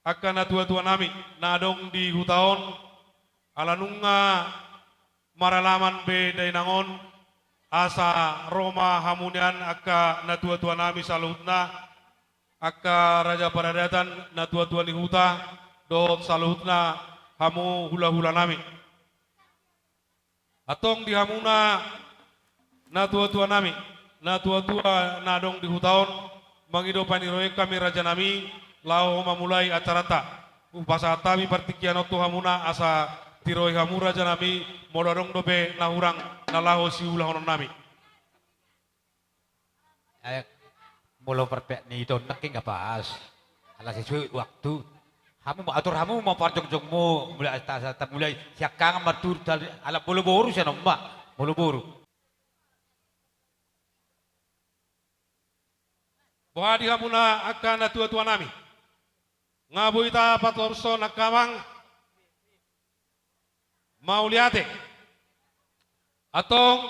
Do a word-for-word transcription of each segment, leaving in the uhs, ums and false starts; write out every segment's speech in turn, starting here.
angka natuatuanami na adong di huta on, ala nunga maralaman be dainang on, asa ro ma hamu nian angka natuatuanami saluhutna, angka raja paradatan, natuatua ni huta, dohot saluhutna hamu hulahulanami. Antong di hamuna natuatuanami, natuatua na adong di huta on, mangido paniroion hami rajanami, laho mamulai acaranta. Hupasahat hami partingkian on tu hamuna asa tiroi hamu rajanami, molo adong dope na hurang na laho siulahononnami. Eh, molo parpeak ni dongan nangkin nga pas. Ala sesuai waktu. Hamu ma, atur hamu ma parjongjongmu, mulai asa tamulai siangkangan marturut ala molo boru sian on ma, molo boru. Boha di hamuna angka natuatuanami. Nga boi tapatorushon angka amang. Mauliate. Antong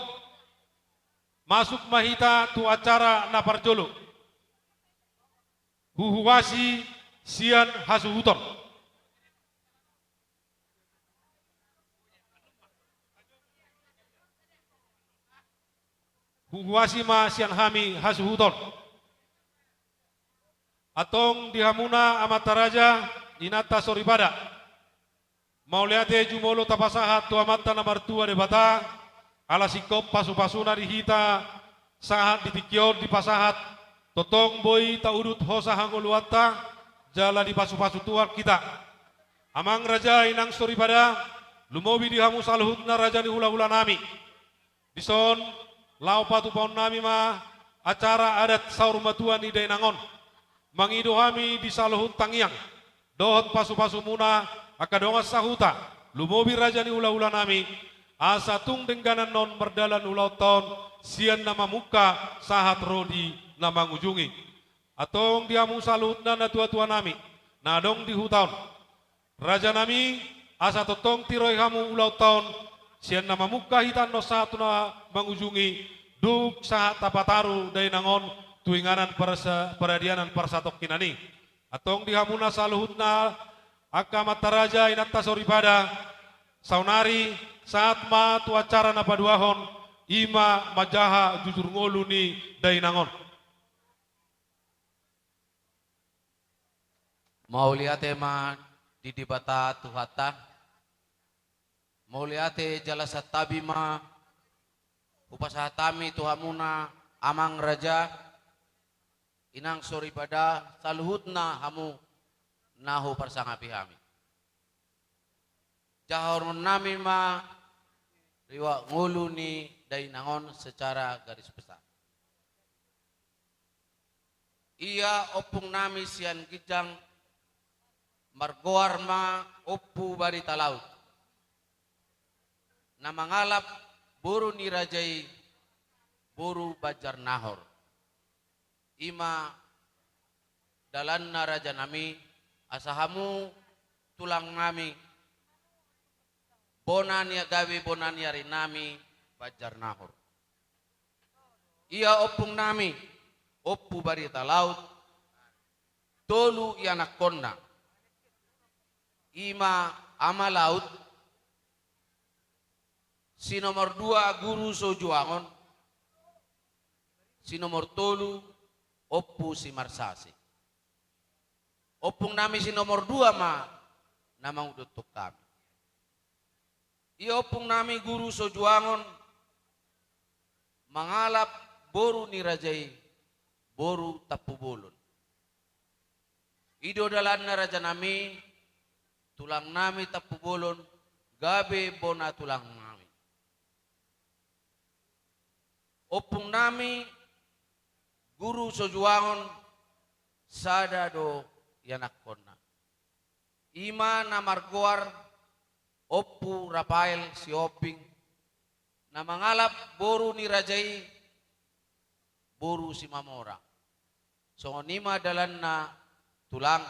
masuk ma hita tu acara na parjolo. Huhuasi sian hasuhuton. Huhuasi ma sian hami hasuhuton. Antong di hamuna amanta raja, inanta soripada. Mauliate jumolo tapasahat tu Amanta na martua Debata, ala singkop pasupasuna di hita, sahat di tingki on dipasahat, tongtong boi taudut hosa hangoluanta, jala dipasupasu Tuhan hita. Amang raja, inang soripada, lumobi di hamu saluhutna raja ni hulahulanami. Dison, laho patupaonnami ma acara adat saur matua ni dainang on. Mangido hami di saluhut tangiang dohot pasupasumuna angka dongan sahuta, lumobi raja ni hulahulanami, asa tung dengganan on mardalan ulaonta on sian na mamungka sahat ro di na mangujungi. Antong di hamu saluhutna natuatuanami na adong di huta on. Rajanami, asa tongtong tiroi hamu ulaonta on, sian na mamungka hita annon sahat tu na mangujungi, dung sahat tapataru dainang on tu inganan parsa-, paradianan parsatongkinan i. Antong di hamuna saluhutna angka amanta raja, inanta soripada, saonari sahat ma tu acara na paduahon, i ma manjaha jujur ngolu ni dainang on. Mauliate ma di Debata Tuhanta. Mauliate jala santabi ma hupasahat hami tu hamuna amang raja, inang soripada, saluhutna hamu na huparsangapi hami. Jahahononnami ma riwayat ngolu ni dainang on secara garis besar. Ia ompungnami sian ginjang margoar ma Ompu Barita Laut, na mangalap boru ni raja i, boru Banjarnahor. I ma dalanna rajanami, asa hamu tulangnami, bona ni gabe bona ni arinami Banjarnahor. Ia ompungnami, Ompu Barita Laut, tolu ianakkonna. I ma Ama Laut, si nomor dua Guru Sojuangon, si nomor tolu Ompu Simarsasi. Ompungnami si nomor dua ma na manguduthon hami. Ia ompungnami Guru Sojuangon mangalap boru ni raja i, boru Tampubolon. I do dalanna rajanami, tulangnami Tampubolon gabe bona tulangnami. Ompungnami Guru Sojuangon sada do ianakkonna. I ma na margoar Ompu Rafael Sihombing, na mangalap boru ni raja i, boru Simamora. Songon i ma dalanna tulang,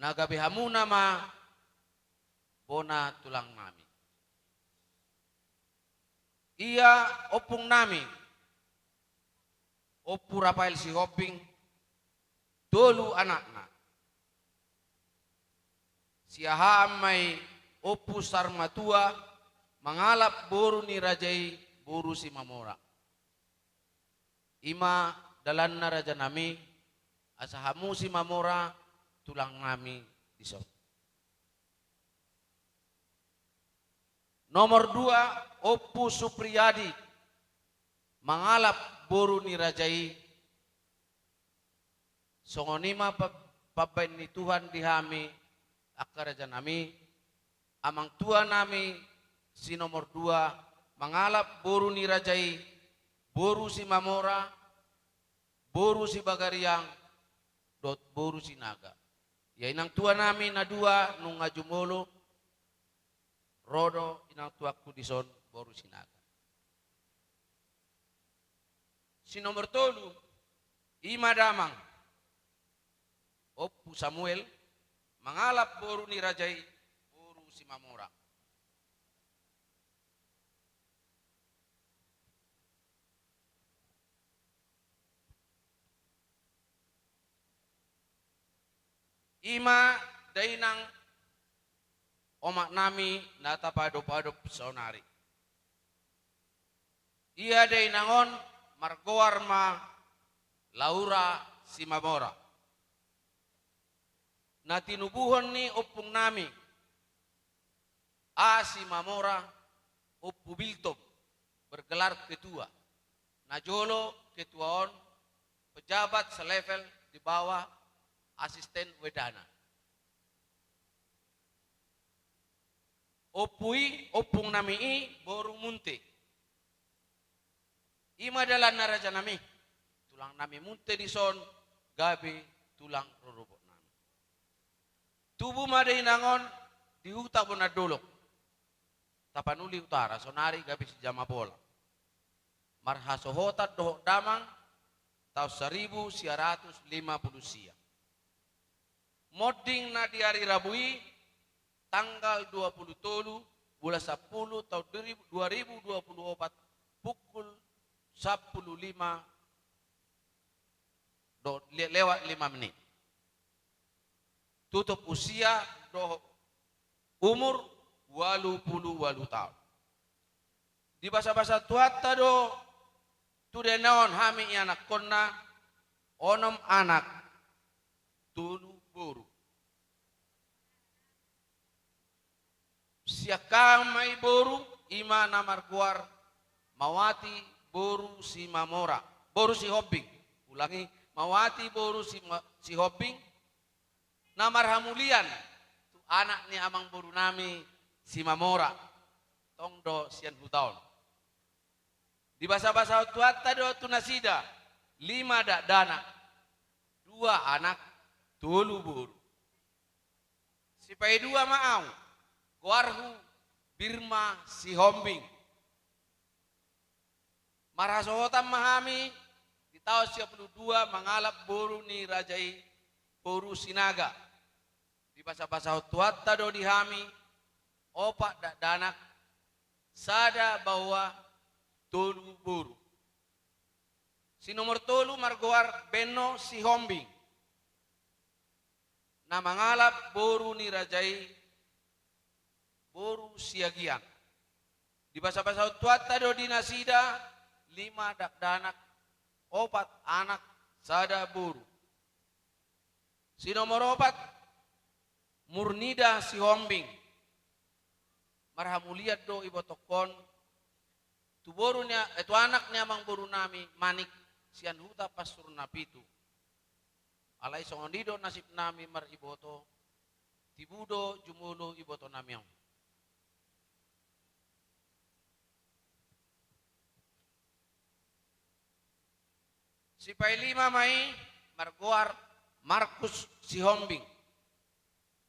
na gabe hamuna ma bona tulangnami. Ia ompungnami, Ompu Rafael Sihombing, tolu anakna. Siahaan ma i Ompu Sarmatua mangalap boru ni raja i, boru Simamora. I ma dalanna rajanami, asa hamu Simamora tulangnami dison. Nomor dua, Ompu Supriyadi mangalap boru ni raja i. Songon i ma pa-, pambaen ni Tuhan di hami, angka rajanami, amangtuanami si nomor dua mangalap boru ni raja i, boru Simamora, boru Sibagariang, dohot boru Sinaga. Ia inangtuanami na dua nunga jumolo, ro do inangtuangku dison, boru Sinaga. Si nomor tolu, i ma damang Ompu Samuel mangalap boru ni raja i, boru Simamora. I ma dainang omaknami na tapaadop-adop saonari. Ia dainang on margoar ma Laura Simamora. Na tinubuhon ni ompungnami A Simamora, Ompu Biltom, bergelar ketua. Na jolo ketua on pejabat selevel di bawah asisten wedana. Ompu i, ompungnami i boru Munte. I ma dalanna rajanami, tulangnami Munte dison gabe tulang rorobotnami. Tubu ma dainang on di huta Bonandolok, Tapanuli Utara, saonari gabe sijamabola. Marhasohotan dohot damang taon saribu sia ratus lima pulu sia. Monding na di ari Rabu i, tanggal dua pulu tolu bulan sampulu taon dua ribu, dua ribu dua pulu opat, pukul sampulu lima do-, le-, lewat lima menit. Tutup usia dohot umur ualu pulu ualu taon. Dibasabasa Tuhanta do tu dainang on hami ianakhonna, onom anak, tolu boru. Siangkangan ma i boru, i ma na margoar Mawati boru Simamora, boru Sihombing. Ulangi, Mawati boru Sima-, Sihombing, na marhamulian tu anak ni amangborunami Simamora, tong do sian huta on. Dibasabasahon Tuhanta do tu nasida lima dakdanak, dua anak, tolu boru. Sipaidua ma ahu, goarhu Birma Sihombing. Marhasohotan ma hami di taon sia pulu dua mangalap boru ni raja i, boru Sinaga. Dibasabasahon Tuhanta do di hami opat dakdanak, sada baoa, tolu boru. Si nomor tolu margoar Benno Sihombing, na mangalap boru ni raja i, boru Siagian. Dibasabasahon Tuhanta do di nasida lima dakdanak, opat anak, sada boru. Si nomor opat, Murnida Sihombing. Marhamulian do ibotongkon tu boru ni a-, eh, tu anak ni amangborunami Manik sian huta Pansur Napitu. Alai songon i do nasibnami mariboto, tibu do jumolo ibotonami on. Sipailima ma i margoar Markus Sihombing,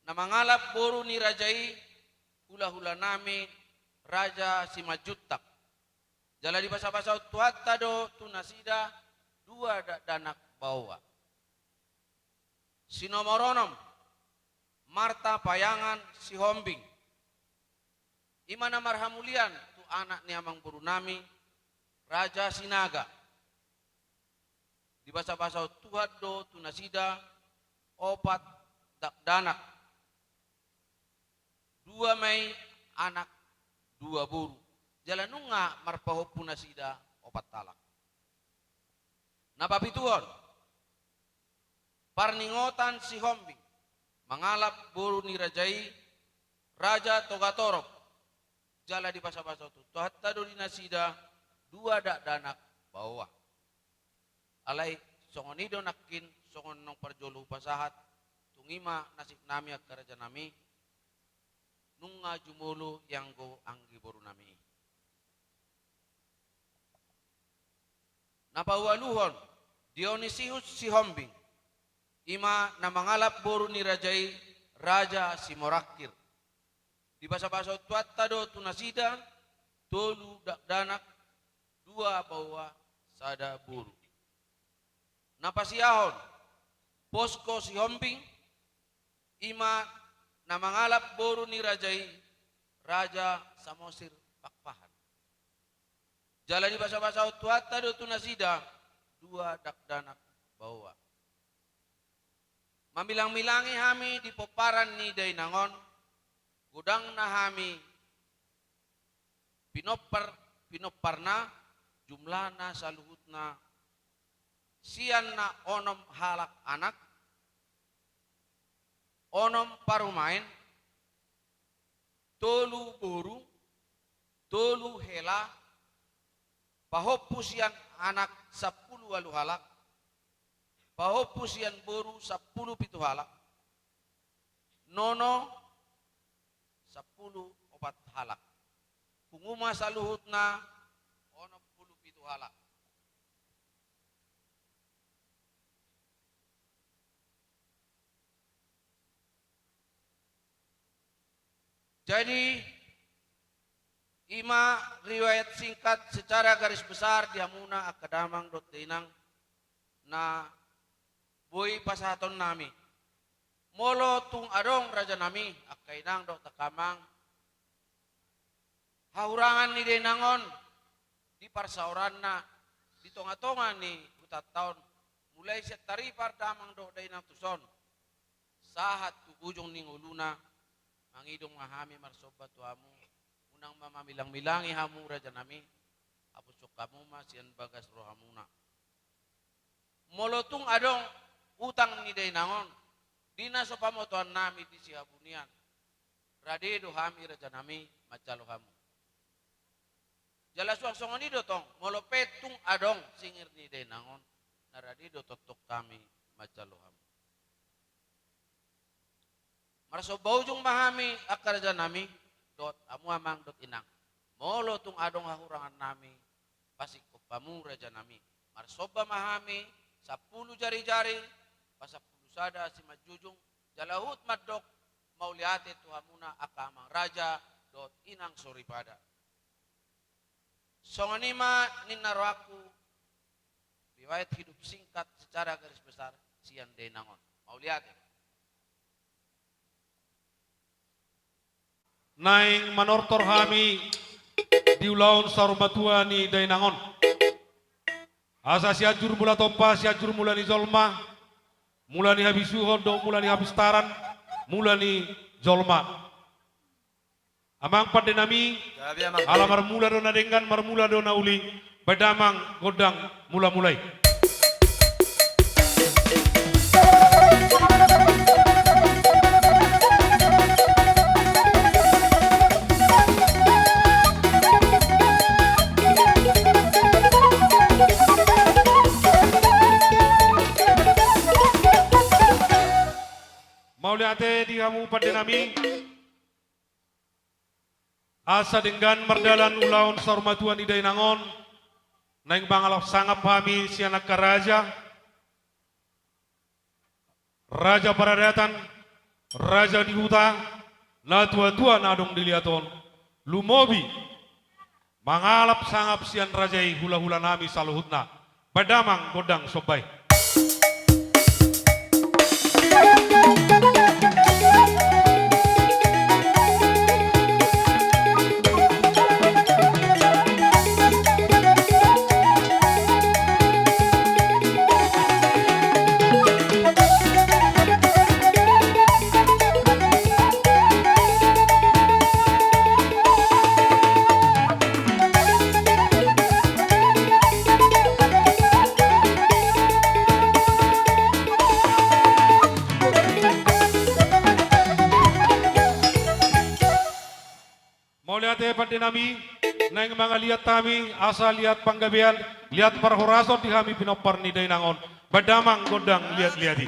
na mangalap boru ni raja i, hulahulanami Raja Simanjuntak. Jala dibasabasahon Tuhanta do tu nasida dua dakdanak baoa. Si nomor onom, Marta Payangan Sihombing. I ma na marhamulian tu anak ni amangborunami Raja Sinaga. Dibasabasahon Tuhan do tu nasida opat dakdanak. Dua ma i anak, dua boru. Jala nunga marpahompu nasida opat halak. Na papituhon, parningotan Sihombing mangalap boru ni raja i, Raja Togatorop. Jala dibasabasahon tu Tuhanta do di nasida dua dakdanak baoa. Alai songon i do nangkin, songon naung parjolo hupasahat, tung i ma nasibnami angka rajanami, nunga jumolo ianggo anggi borunami i. Na paualuhon, Dionisius Sihombing, i ma na mangalap boru ni raja i, Raja Simorangkir. Dibasabasahon Tuhanta do tu nasida tolu dakdanak, dua baoa, sada boru. Na pasiahon, Posko Sihombing, i ma na mangalap boru ni raja i, Raja Samosir Pakpahan. Jala dibasabasahon Tuhanta do tu nasida dua dakdanak baoa. Mamilangmilangi hami di pomparan ni dainang on, godangna hami pinompar, pinomparna, jumlahna saluhutna sian na onom halak anak, onom parumaen, tolu boru, tolu hela, pahompu sian anak sampulu ualu halak, pahompu sian boru sampulu pitu halak, nono sampulu opat halak. Pungu ma saluhutna onom pulu pitu halak. Jadi, i ma riwayat singkat secara garis besar di hamuna angka damang dohot dainang na boi pasahatonnami. Molo tung adong rajanami, angka inang dohot angka amang, hahurangan ni dainang on di parsaoranna di tongatonga ni hutanta on, mulai sian taripar damang dohot dainang tuson sahat tu ujung ni ngoluna, mangidung ma hami marsomba tu hamu, unang ma mamilangmilangi hamu rajanami, hapushon hamu ma sian bagas rohamuna. Molo tung adong utang ni dainang on di na so pamotoannami di sihabunian, rade do hami rajanami manjalo hamu. Jala suang songon i do tong, molo pe tung adong singir ni dainang on, na rade do tongtong hami manjalo hamu. Marsomba ujung ma hami angka rajanami, dohot hamu amang dohot inang. Molo tung adong hahurangannami, pasingkop hamu rajanami. Marsomba ma hami sampulu jarijari, pasampulu sada simanjujung, jala huhut mandok mauliate tu hamuna angka amang raja dohot inang soripada. Songon i ma ninna rohangku, riwayat hidup singkat secara garis besar sian dainang on. Mauliate. Naeng manortor hami di ulaon saur matua ni dainang on. Asa Sianjur Mula Tompa, Sianjur mula ni jolma, mula ni habisuhon dohot mula ni hapistaran, mula ni jolma. Amang pandenami, gabe amang, ala marmula do na denggan, marmula do na uli, baen damang gondang mulamula i. Mauliate di hamu pandenami. Asa denggan mardalan ulaon saur matua ni dainang on, naeng mangalap sangap hami sian angka raja, raja paradatan, raja di huta, natuatua na adong di liat on, lumobi mangalap sangap sian raja i hulahulanami saluhutna. Baen damang gondang somba i. Pande nami, naeng mangaliat hami, asa liat panggabean, liat parhorasan di hami pinompar ni dainang on, bahen damang gondang liat-liat i.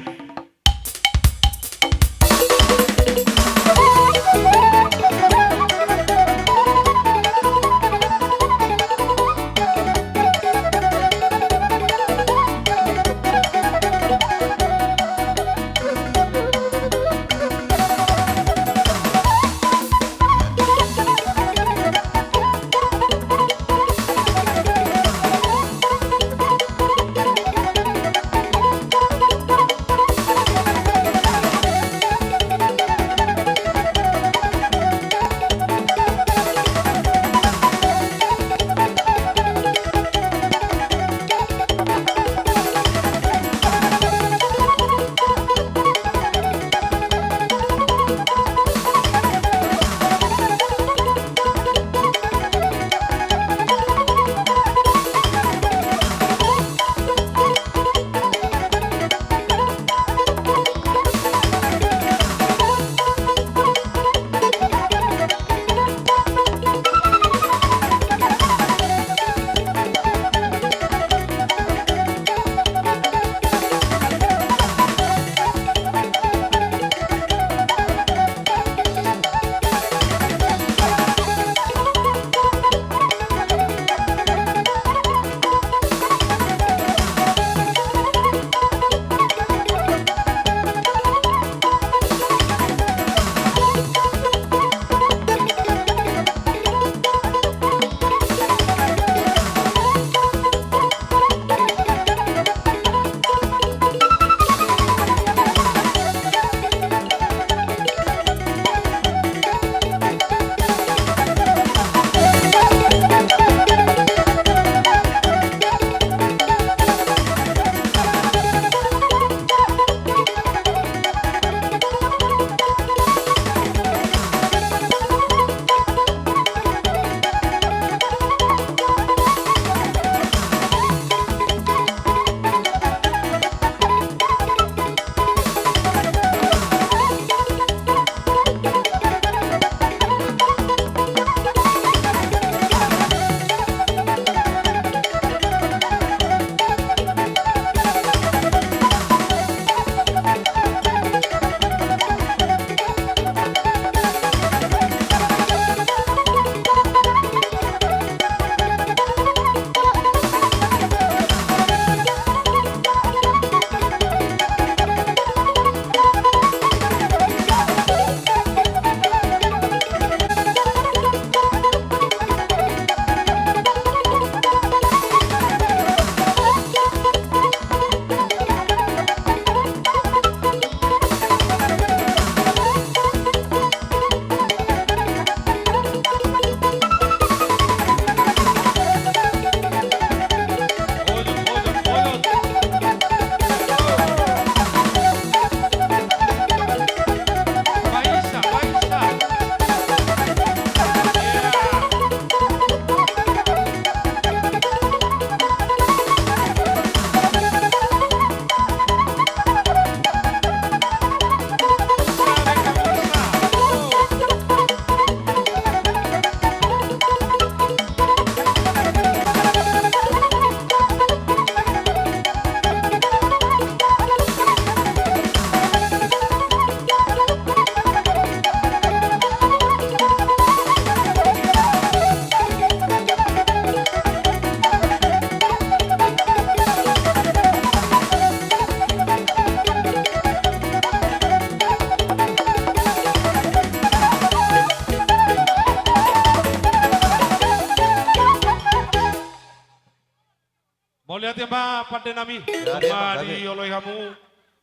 Mauliate ma pande nami. Mauliate ma pande. Nunga dioloi hamu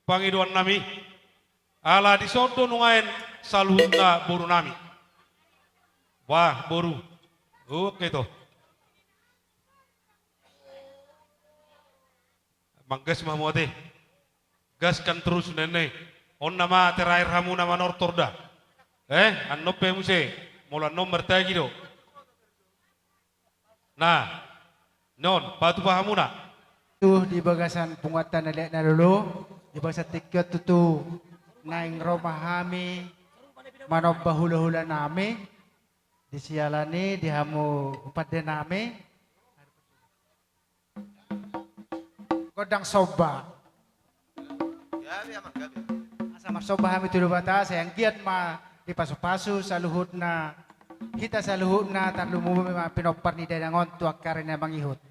pangidoan nami. Ala dison do nuaeng saluhutna boru nami. Wah, boru. Oke to. Manggas ma hamu ate. Gaskan terus nene. On nama terakhir hamu na manortor da. Eh, annon pe muse. Molo annon martagi do. Nah, non, patupa hamuna. Tu di bagasan punguanta na liat na lolo, di bagasan tingki on tutu naeng ro ma hami manomba hulahula nami. Di siala ni i di hamu pande nami. Gondang somba. Asa marsomba hami tu Debata, sai anggiat ma dipasupasu saluhutna, hita saluhutna, tarlumobi ma pinompar ni dainang on tu angka ari na mangihut.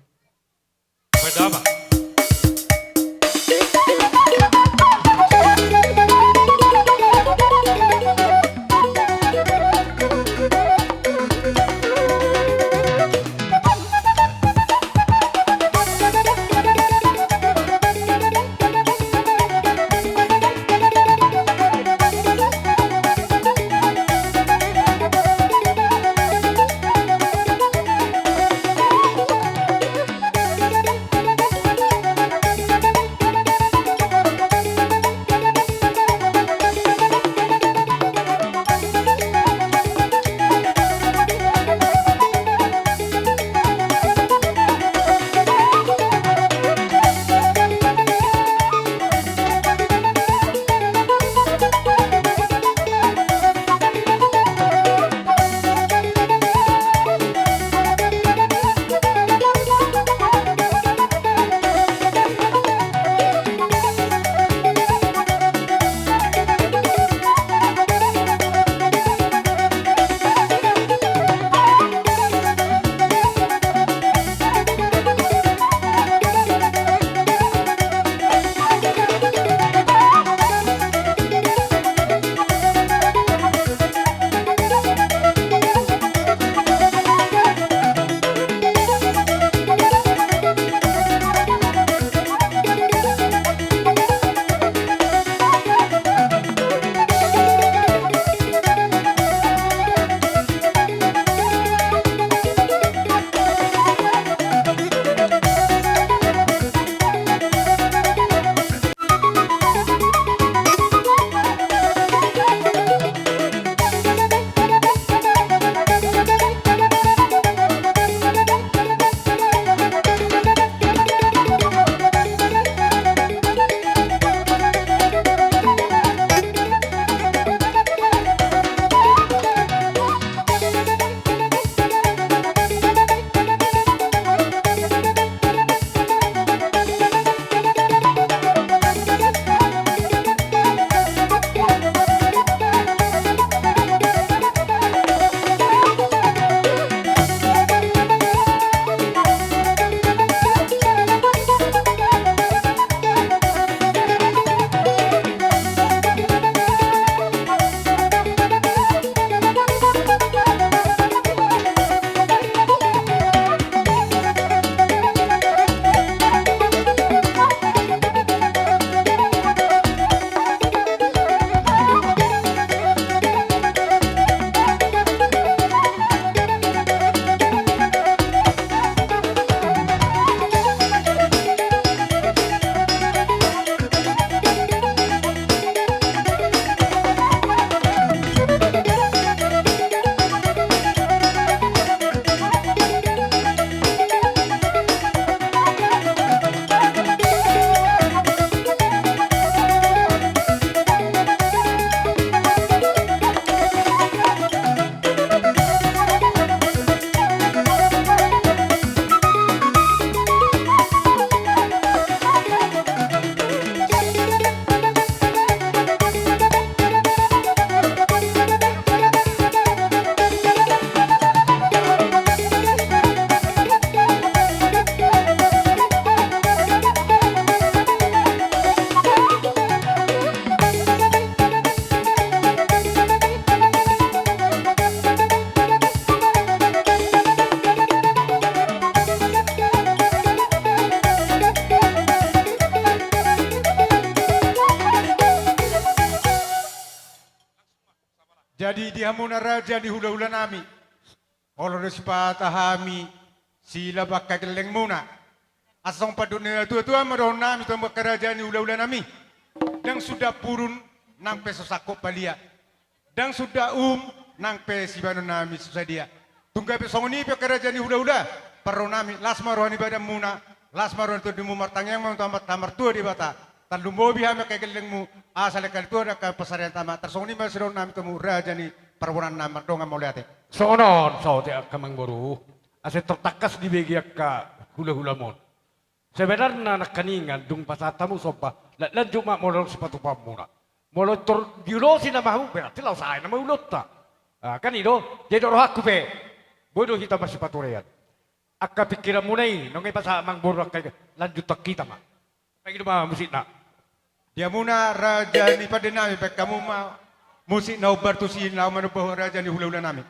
Jadi di hamuna raja ni hula-hula nami, olo do sipata hami silabangka gellengmuna. Asa songon pandok ni natua-tua ma dohonon nami tu hamu angka raja ni hula-hula nami. Ndang suda purun nang pe so sangkot palia. Ndang suda uhum nang pe sibahenon nami so sadia. Tung gabe songon i pe angka raja ni hula-hula, parro nami las ma roha ni badanmuna, las ma roha ni tondimuna, martangiang ma tu Amanta Martua Debata. Tarlumobi hami angka gellengmu, asa lean hami tu angka pansarian tama, tarsongon i ma sidok nami tu hamu raja ni parboruon nami, mardongan mauliate. Songon on saotik angka amangboru, asa tor tangkas dibege angka hulahulam on. Sebenarna nangkiningan dung pasahat hamu somba, la-, lanjut ma molo sipatupaonmuna. Molo tor diulosi nama hamu, berarti laos sae nama ulaonta. Ah, kan i do, jadi do rohangku pe. Boi do hita masipaturean. Angka pingkiranmuna i, nunga dipasahat amangboru angka i, lanjuthon hita ma. Baen do ma musikna. Di hamuna raja ni pande nami, baen hamu ma musik na hombar tusi, laho manomba ho raja ni hulahula nami.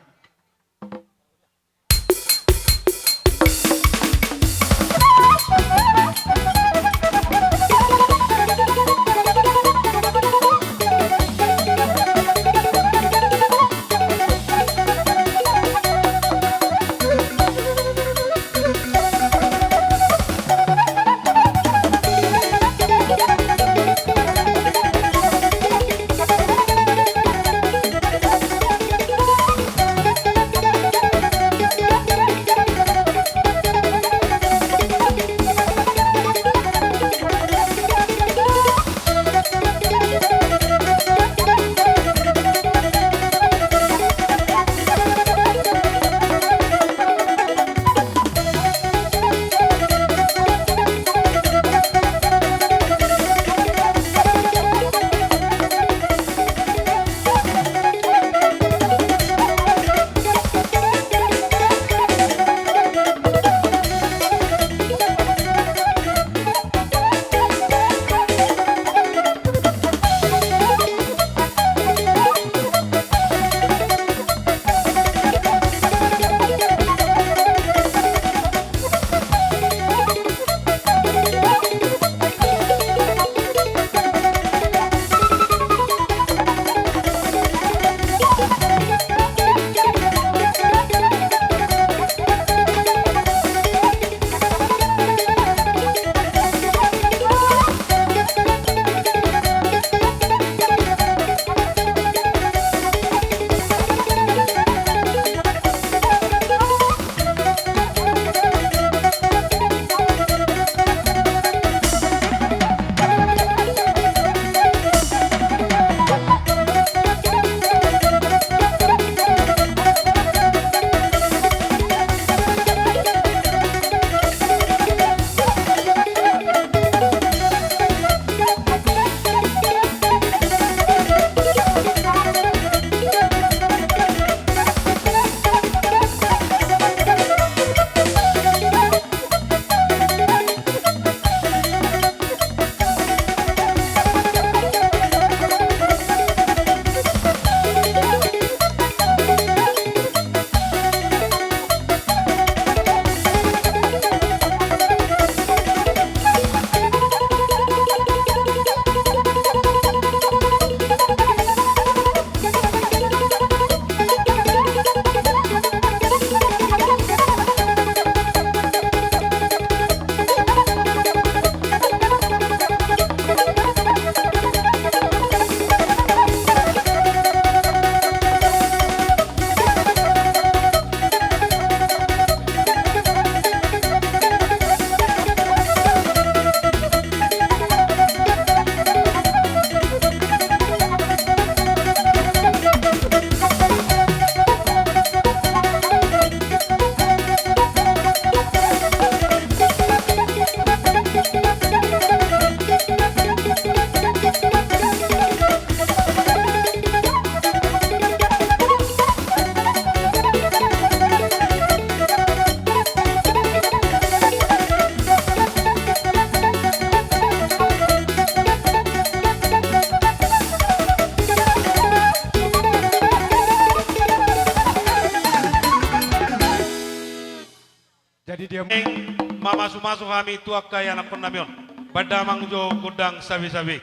Jadi dia mamasumasu hami tu angka ianakhonnami on. Baen damang jo gondang sabesabe.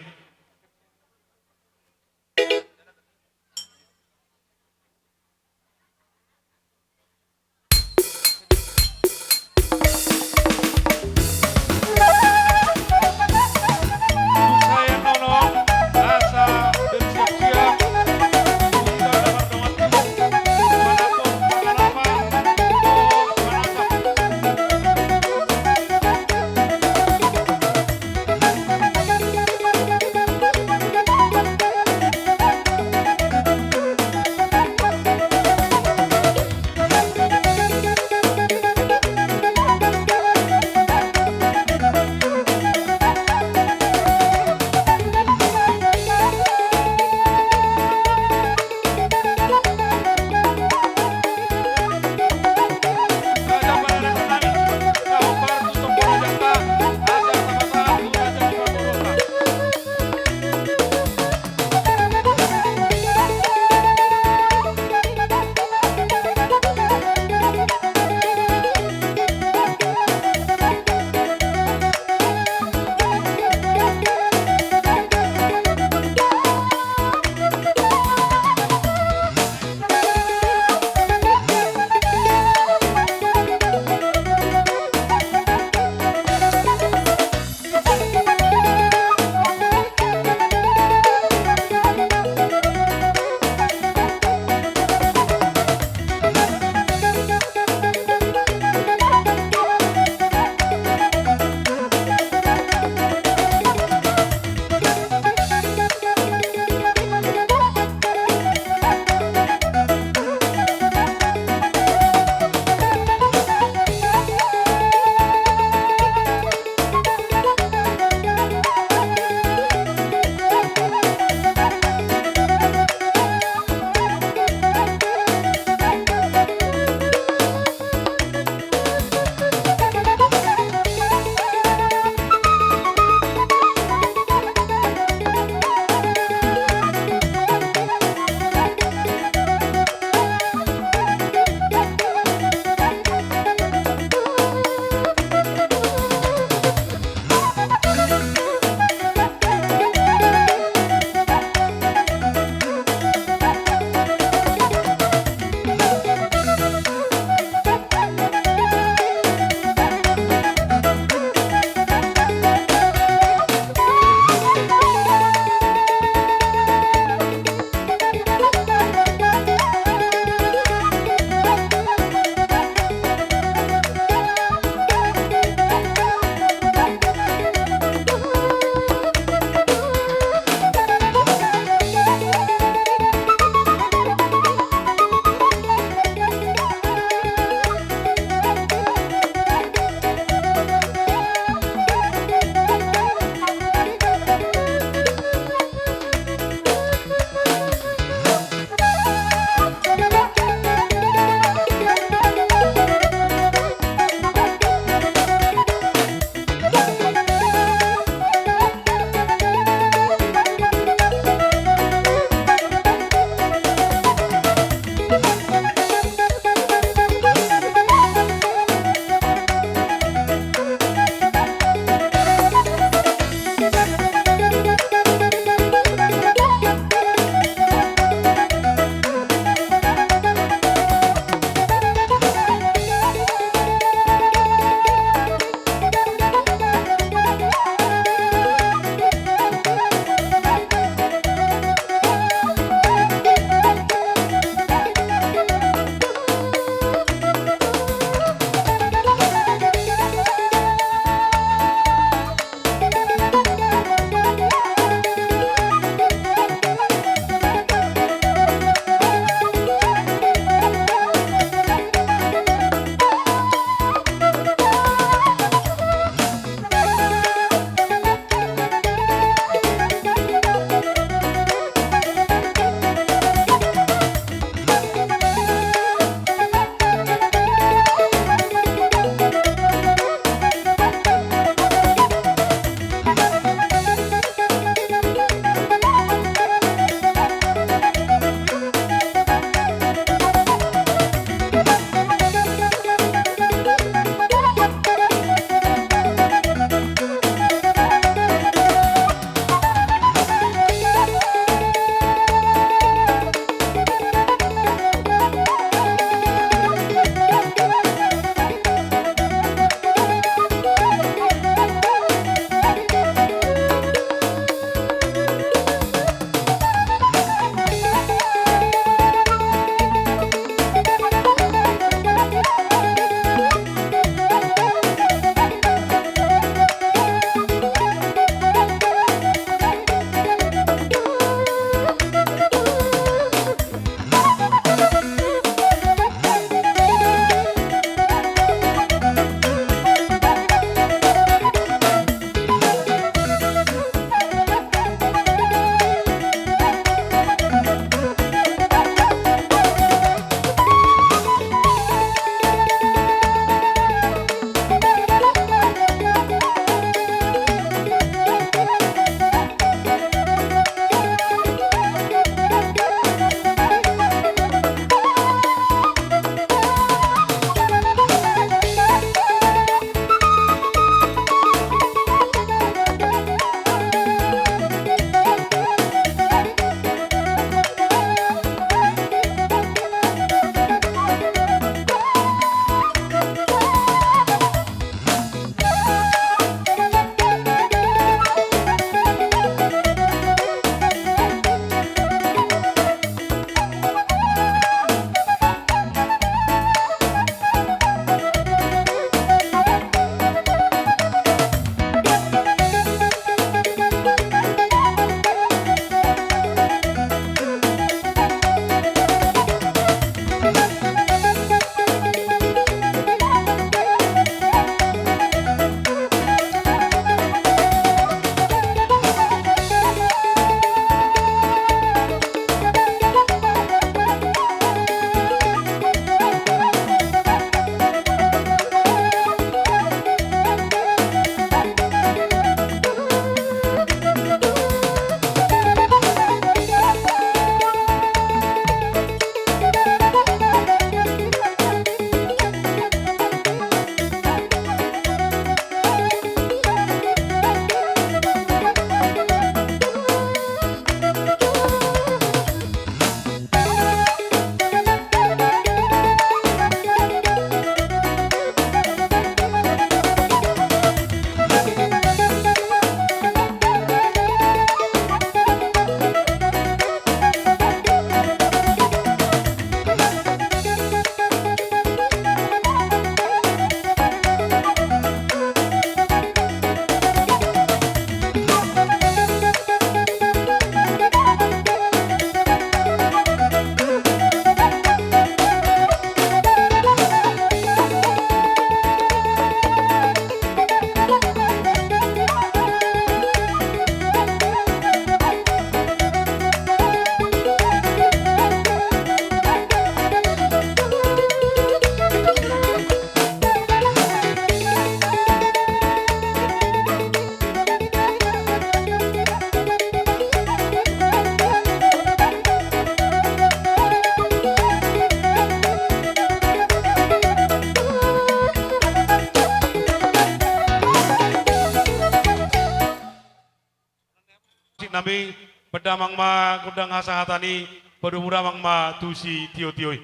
Pandamang ma gondang hasahatan i, padomu damang ma tu sitiotio i.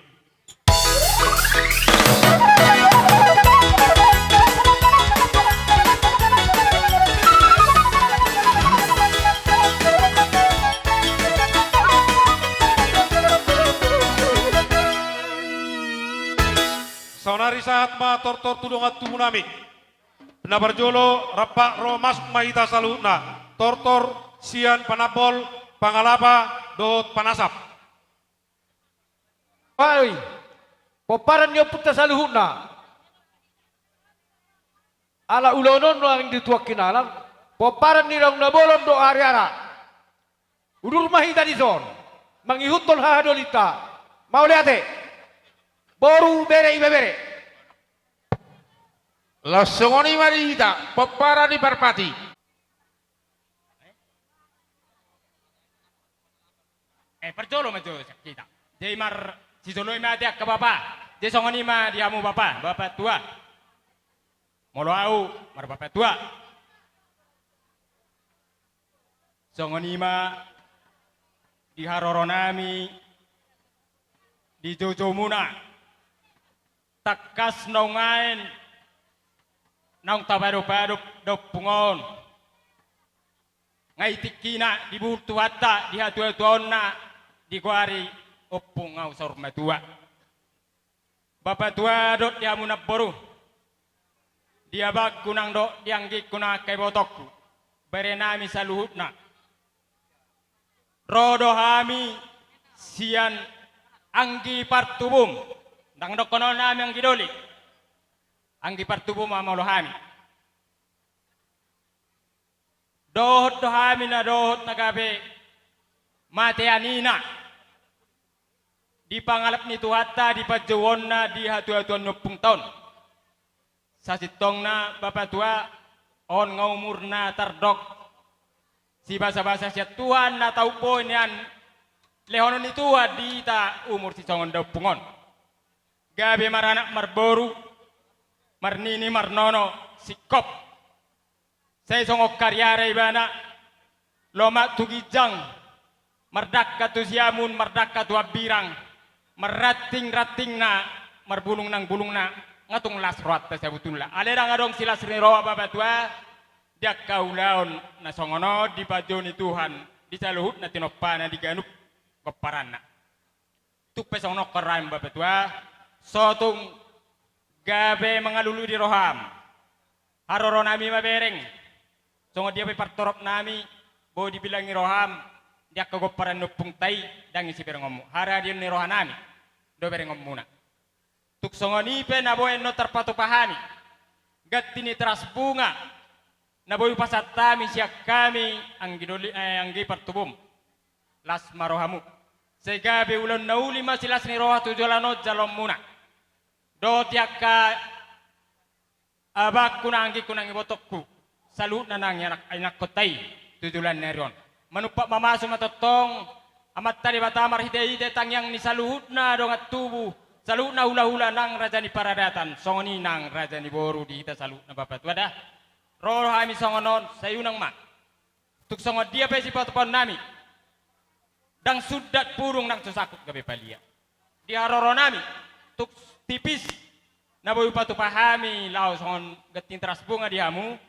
Saonari sahat ma tortor tu dongan tubu nami. Na parjolo, rap ro masuk ma hita saluhutna, tortor sian Panambol, Pangalapa dohot Panasap. Ai, pomparan ni ompunta saluhutna. Ala ulaon on do anggi tuak hinalang, pomparan ni daong na bolon do ariara. Udur ma hita dison, mangihuthon hahadolinta. Mauliate. Boru, bere, ibebere. Laos songon i ma di hita, pomparan ni Parpati. Eh, parjolo ma jo sian hita. Jadi mar, sijoloi ma di angka bapa. Jadi songon i ma di hamu bapa, bapa tua. Molo au, marbapa tua. Songon i ma di haroro nami, di joujou muna. Tangkas naung ain, naung tapadopadop da ompung on. Nga i tingkina dibuhul Tuhanta, di hatuatuaonna, digoari ompung au saur matua. Bapa tua dohot di hamu namboru, di abangku nang dohot di anggingku nang angka ibotongku, bere nami saluhutna. Ro do hami sian anggi partubum, ndang dohonon nami anggi doli. Anggi partubum ma molo hami. Dohot do hami na dohot na gabe matean ina. Di pangalap ni Tuhanta, di panjouonna, di hatuatuaon ni ompungta on. Sasintongna bapa tua, on nga umur na tardok. Sibasabasa sian Tuhan na tau boi nian lehonon ni Tuhan di hita umur sisongon da ompung on. Gabe maranak marboru, marnini marnono, singkop. Sai songon kariara ibana, lomak tu ginjang, mardangka tu siamun, mardangka tu hambirang, marrantingrantingna, marbulung nang bulungna, nga tung las rohanta sabutulna. Alai ndang adong silas ni roha bapa tua, di angka ulaon na songon on dipanjou ni Tuhan, di saluhutna tinompana di ganup pomparanna. Tung pe songon on roham bapa tua, so tung gabe mangalului di roham. Haroro nami ma bereng. Songon dia pe partorop nami, boi dibilangi roham, di angka pomparan ni ompungta i, ndang i siberengonmu. Haradion ni roha nami, do berengonmuna. Tung songon i pe na boi annon tarpatupa hami. Ganti ni teras bunga. Na boi hupasahat hami sian hami anggi doli, eh, anggi partubum. Las ma rohamu. Sai gabe ulaon na uli ma silas ni roha tu joloan on jaloonmuna. Dohot di angka abangku nang anggingku nang ibotongku. Saluhutna nang anak, anakkonta i tu joloan ni ari on. Manumpak mamasu ma tongtong Amanta Debata marhitehite tangiang ni saluhutna dongan tubu, saluhutna hulahula nang raja ni paradatan, songon i nang raja ni boru di hita saluhutna bapa tua da. Ro hami songon on, sai unang ma. Tung songon dia pe sipatupaon nami. Ndang sundat pudung nang so sangkup gabe palia. Di haroro nami, tung tipis, na boi hupatupa hami, laho songon ganti ni teras bunga di hamu.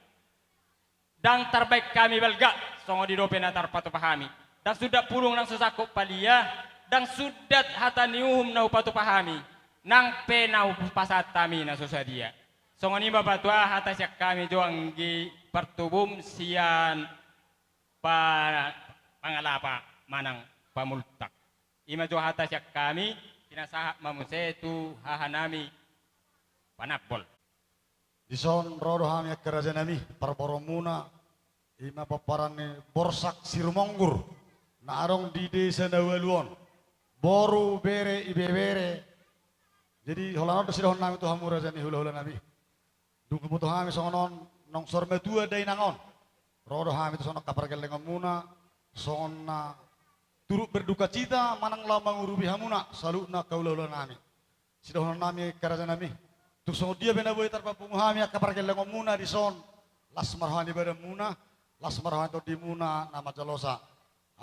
Ndang tarbaen hami balga, songon i dope na tarpatupa hami. Ndang sundat pudung nang so sangkup palia, ndang sundat hata ni uhum na hupatupa hami. Nang pe na hupasahat hami na so sadia. Songon i ma bapa tua hata sian hami jo anggi partubum sian pa-, Pangalapa manang Pamultak. I ma jo hata sian hami, pinasahat ma muse tu haha nami Panambol. Dison ro do hami angka raja nami, parboruonmuna, i ma pomparan ni Borsak Sirumonggur, na adong di desa na ualu on. Boru, bere, ibebere. Jadi holan on do sidohonon nami tu hamu raja ni hulahula nami. Dung huboto hami songon on, naung saur matua dainang on. Ro do hami tu son angka pargellengonmuna, songon na turut berdukacita manang laho mangurupi hamuna, saluhutna angka hulahula nami. Sidohonon nami angka raja nami. Tung songon dia pe na boi tarpapungu hami angka pargellengonmuna dison. Las ma roha ni badanmuna, las ma roha ni tondimuna na manjalosa.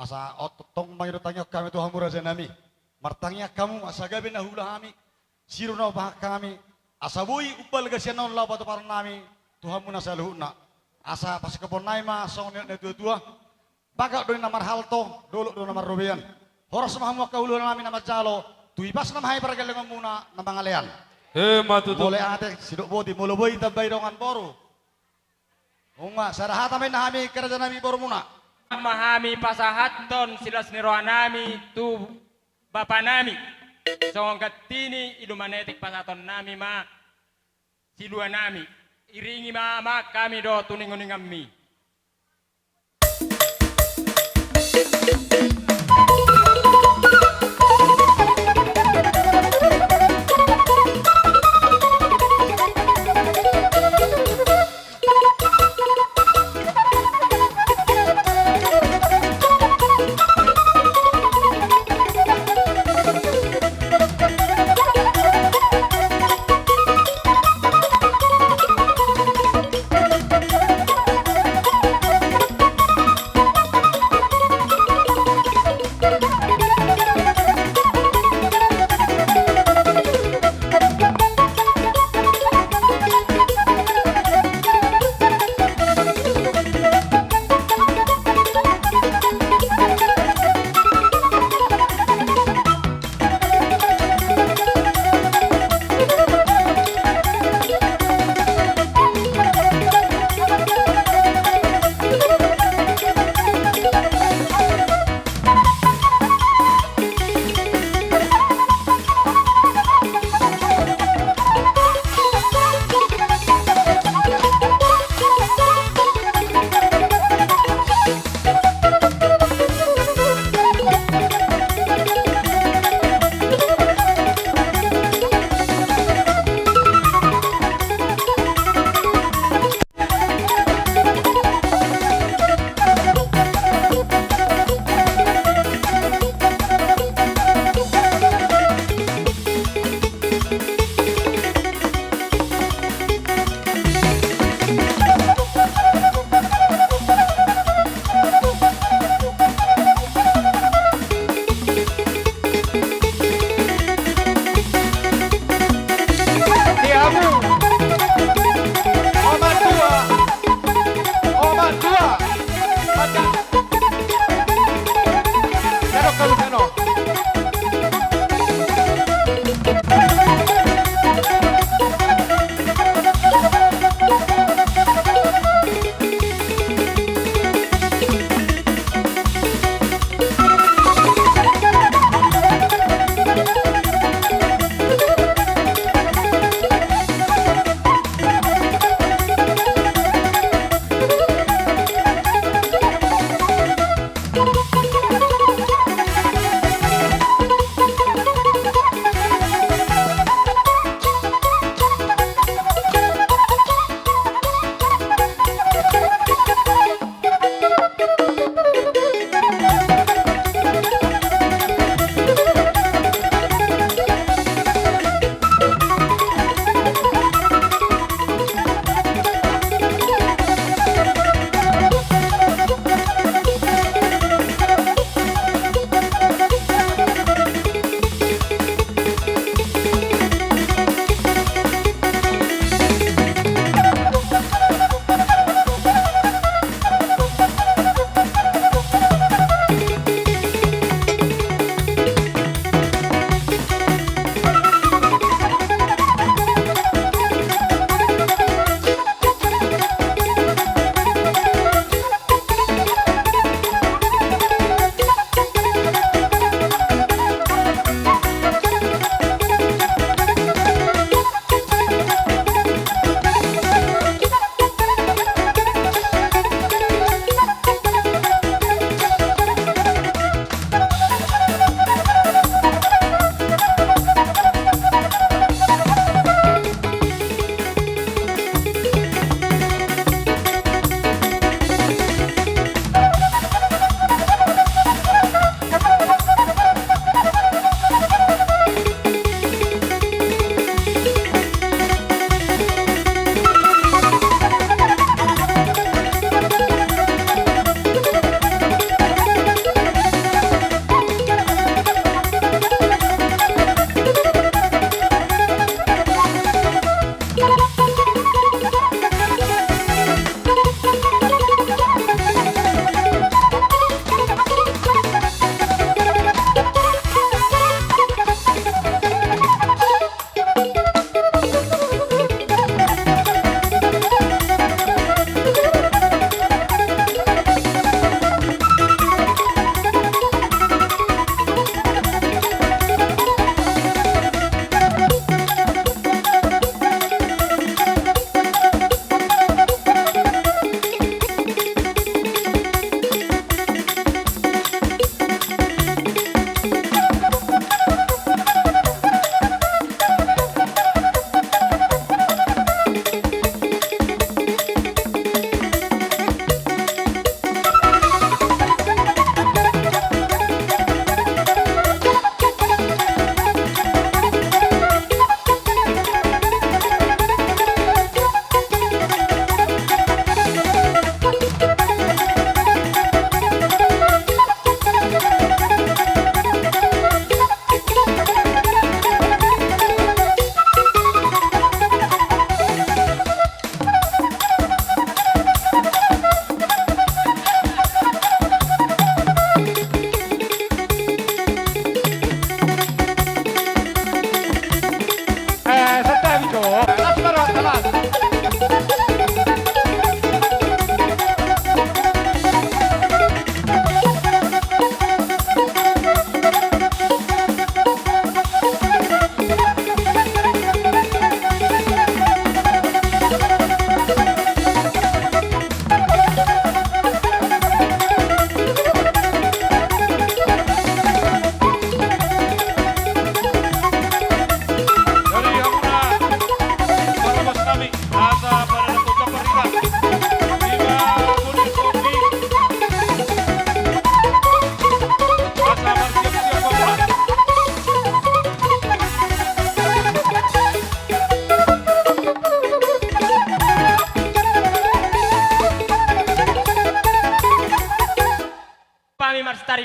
Asa on tongtong ma i do tangiang hami tu hamu raja nami. Martangiang hamu asa gabe na huula hami, siru na hupasahat hami, asa boi umbalga sian on laho patuparan nami tu hamu na saluhutna. Asa pasingkophon nami ma songon nidok ni natuatua: Bagot do ninna marhalto, dolok do na marrobean. Horas ma hamu angka hula nami na manjalo, tu hipasna ma hami pargellengonmuna na mangalean. Emma tutu. Mauliate, sidok boti, molo boi tambai dongan boru. Nunga sada hata ma ninna hami angka raja nami borumuna. Ma hami pasahathon silas ni roha nami tu bapa nami. Songon ganti ni i do manetik pasahaton nami ma silua nami. Iringi ma hami do tu ningoninganmi.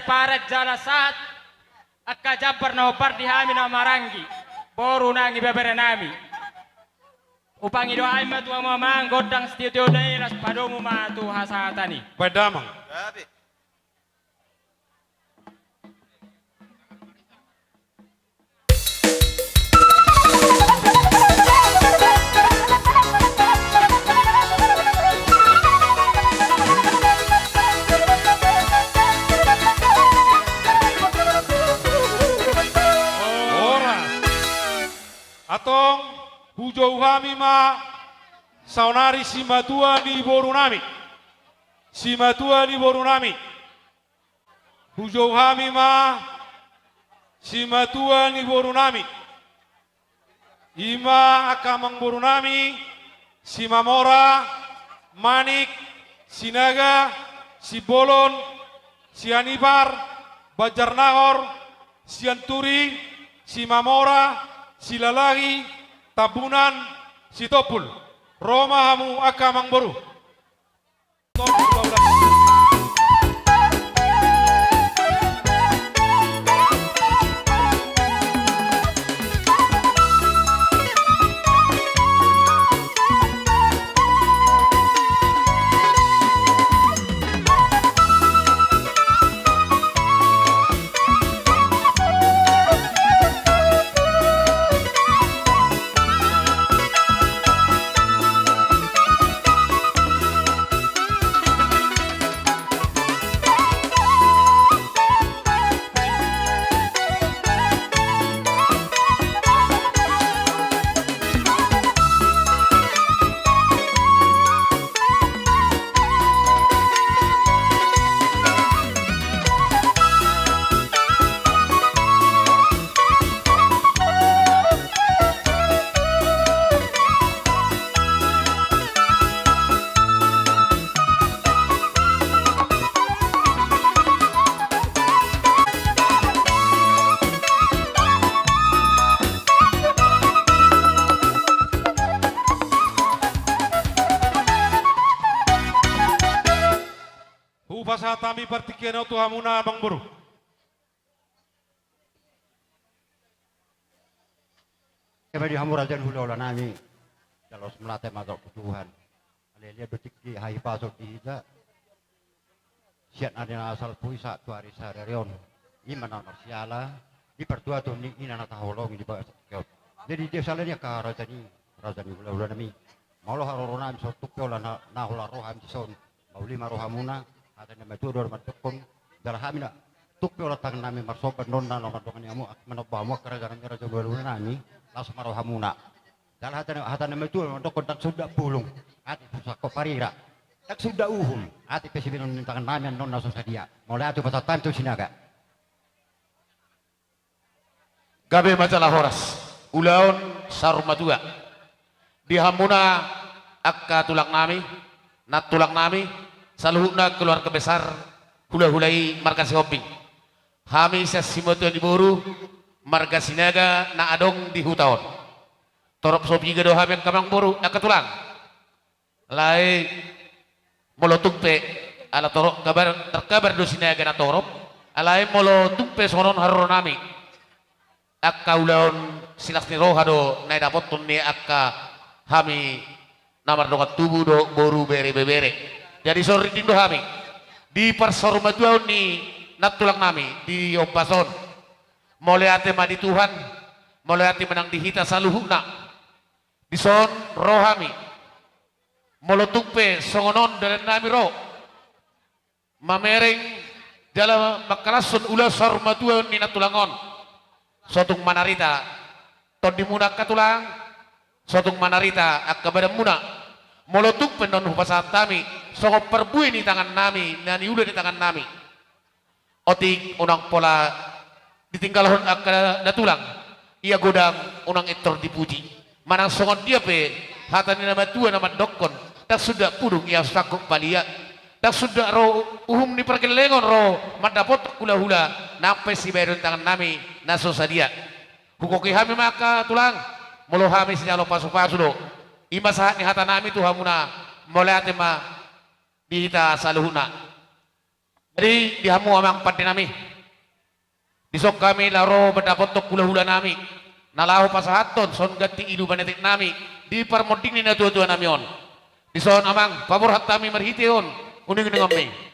Paran jala sahat angka jambar na hombar di hami na maranggi, boru nang ibebere nami. Hupangido hami ma tu hamu amang gondang sitio-tio na i, laos padomu ma tu hasahatan i. Baen damang. Horas. Antong hujou hami ma saonari simatua ni boru nami. Simatua ni boru nami. Hujou hami ma simatua ni boru nami. I ma angka amangboru nami, Simamora, Manik, Sinaga, Simbolon, Sianipar, Banjarnahor, Sianturi, Simamora, Silalahi, Tambunan, Sitompul. Ro ma hamu angka amangboru. Hupasahat hami partingkian on tu hamuna amangboru. Eme di hamu raja ni hula-hula nami, jala laos mauliate ma tu Tuhan. Alai liat do tingki hahipason di hita. Sian ari na salpu i sahat tu ari sadari on. I ma na marsiala di partuaton ni ina na taholongi di bagasan tingki on. Jadi dia sala ni angka raja ni, raja ni hula-hula nami. Molo haroro nami songon tung pe holan na, na holan ro hami dison. Mauli ma rohamuna, hata ni na matua do mandokkon, jala hami na tung pe holan tangan nami marsomba annon na, na mandongani hamu, manomba hamu angka raja nami, raja ni hula-hula nami, laos ma rohamuna. Jala hata ni, hata ni na matua mandokkon ndang sundat bulung, ate pe sangkop parira. Ndang sundat uhum, ate pe sibahenon ni tangan nami annon na so sadia. Mauliate ma tu hami tu Sinaga. Gabe ma jala horas, ulaon saur matua. Di hamuna angka tulang nami, nantulang nami, saluhutna keluarga besar hula-hula i marga Sihombing. Hami sian simatua ni boru, marga Sinaga na adong di huta on. Torop so piga do hami angka amangboru, angka tulang. Alai molo tung pe, ala torop kabar, tarkabar do Sinaga na torop. Alai molo tung pe songon on haroro nami, angka ulaon silas ni roha do na idapothon ni angka hami na mardongan tubu dohot boru, bere, ibebere. Jadi so rinding do hami di parsaurmatuaon ni nantulang nami di ombas on. Mauliate ma di Tuhan, mauliate ma nang di hita saluhutna. Dison ro hami. Molo tung pe songon on dalan nami ro, mamereng jala mangkalashon ulaon saurmatuaon ni nantulang on, so tung manarita tondimuna angka tulang, so tung manarita angka badanmuna. Molo tung pe annon hupasahat hami songon parbue ni tangan nami, na niula ni tangan nami. Otik unang pola ditinggalhon angka datulang, ia godang unang intor dipuji. Manang songon dia pe hata ni na matua na mandokkon, ndang sundat pudung ia sangkop balia. Ndang sundat ro uhum ni pargellengon ro mandapothon hula-hula, nang pe sibahenon tangan nami na so sadia. Hugohi hami ma angka tulang, molo hami sijalo pasu-pasu do. I ma sahat ni hata nami tu hamuna, mauliate ma di hita saluhutna. Jadi di hamu amang pande nami, dison hami laho mandapothon hulahula nami na laho pasahathon songon ganti iluman etek nami di parmonding ni natuatua nami on. Dison amang, paborhat hami marhite on uninguningonmi.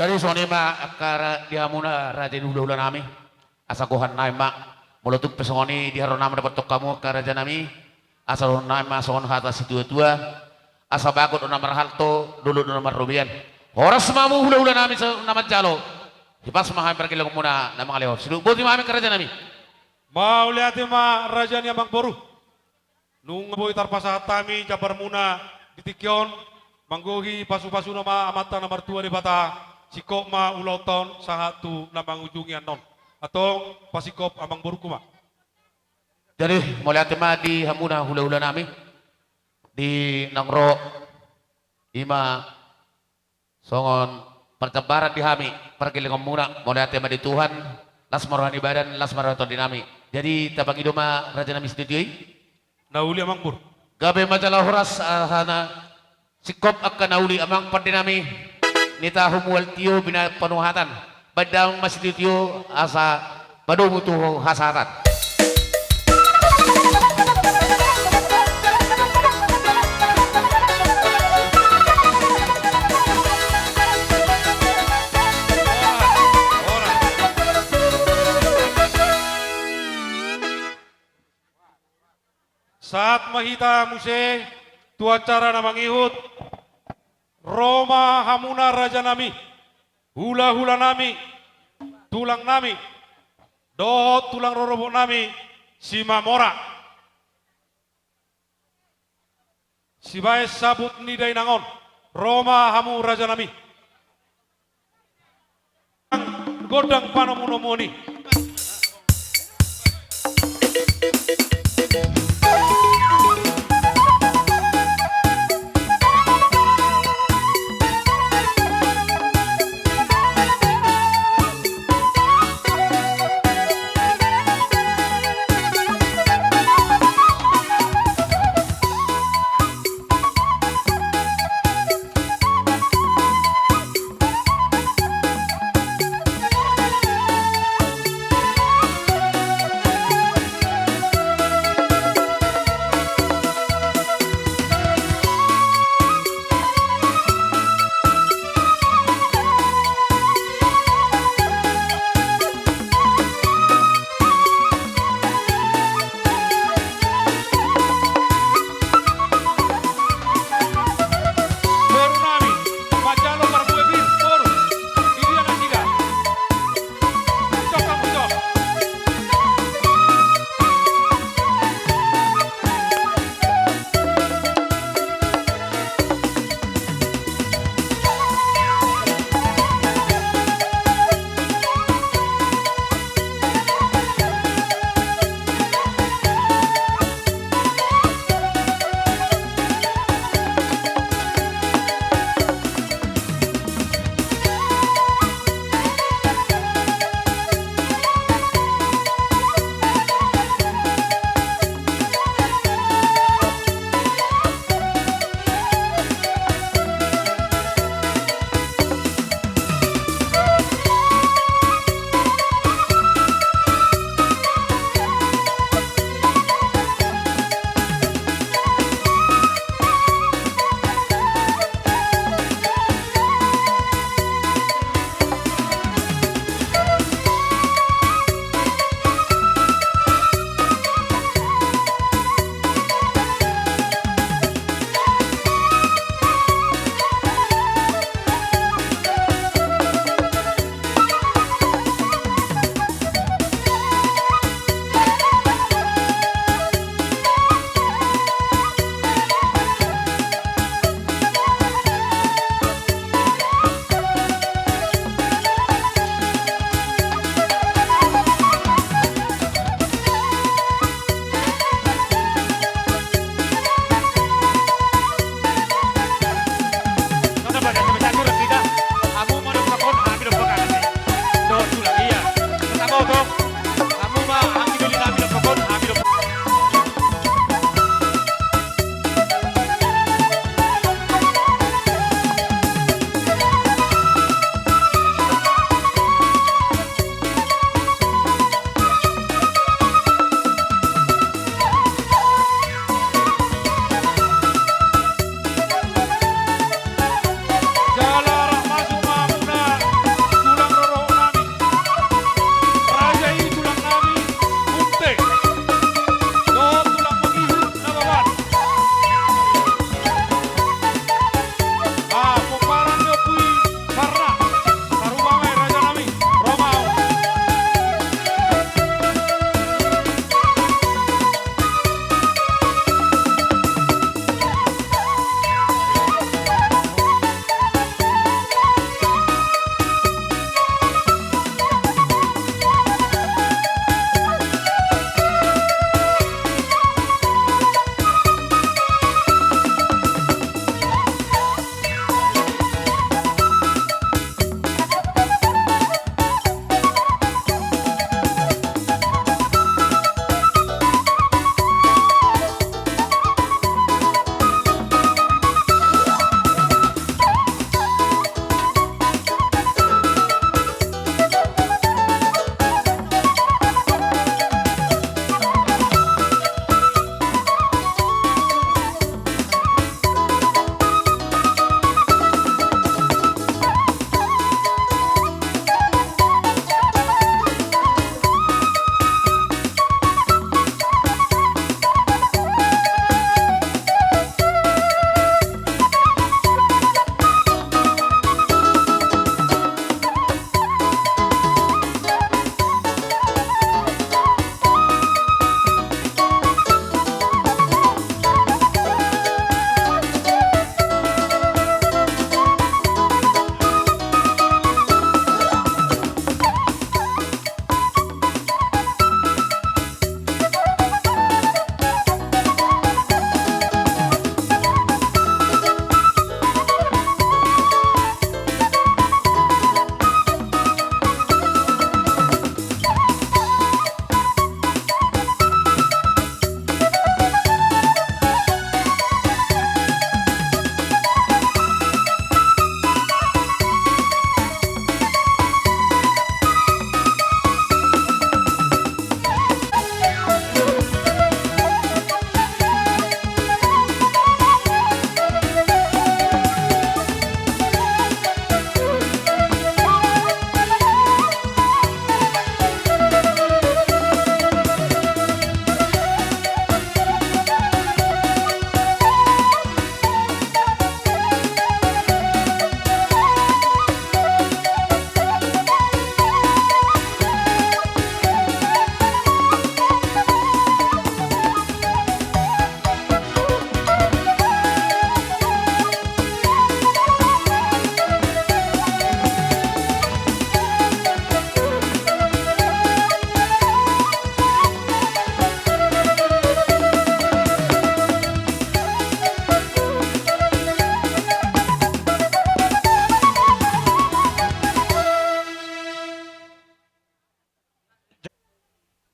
Jadi songon i ma angka ra-, di hamuna raja ni hulahula nami. Asa gohan nami ma, molo tung pe songon i di haroro nami mandapothon hamu angka raja nami, asa dohonon nami ma songon hata situatua: Asa bagot do na marhalto, dolok do na marrobean. Horas ma hamu hulahula nami sa-, na manjalo. Hipas ma hami pargellengonmuna na mangalehon. Sidok boti ma hami angka raja nami. Mauliate ma raja ni amangboru. Nunga boi tarpasahat hami jambarmuna di tingki on, manggohi pasupasuna ma Amanta na martua Debata, singkop ma ulaonta on sahat tu na mangujungi annon. Antong pasingkop amangboruku ma. Jadi mauliate ma di hamuna hulahula nami, di naung ro i ma songon parjambaran di hami pargellengonmuna, mauliate ma di Tuhan, las ma roha ni badan, las ma roha ni tondi nami. Jadi tapangido ma raja nami situtio i. Na uli amangboru. Gabe ma jala horas, ah, hana singkop angka na uli amang pande nami. Nitahu mual tio binahen panuhatan. Baen damang ma situtio asa padomu tu hasahatan. Sahat ma hita muse tu acara na mangihut. Ro ma hamuna raja nami, hulahula nami, tulang nami, dohot tulang rorobot nami Simamora. Sibaen sabut ni dainang on, ro ma hamu raja nami. Gondang panomunomuon i.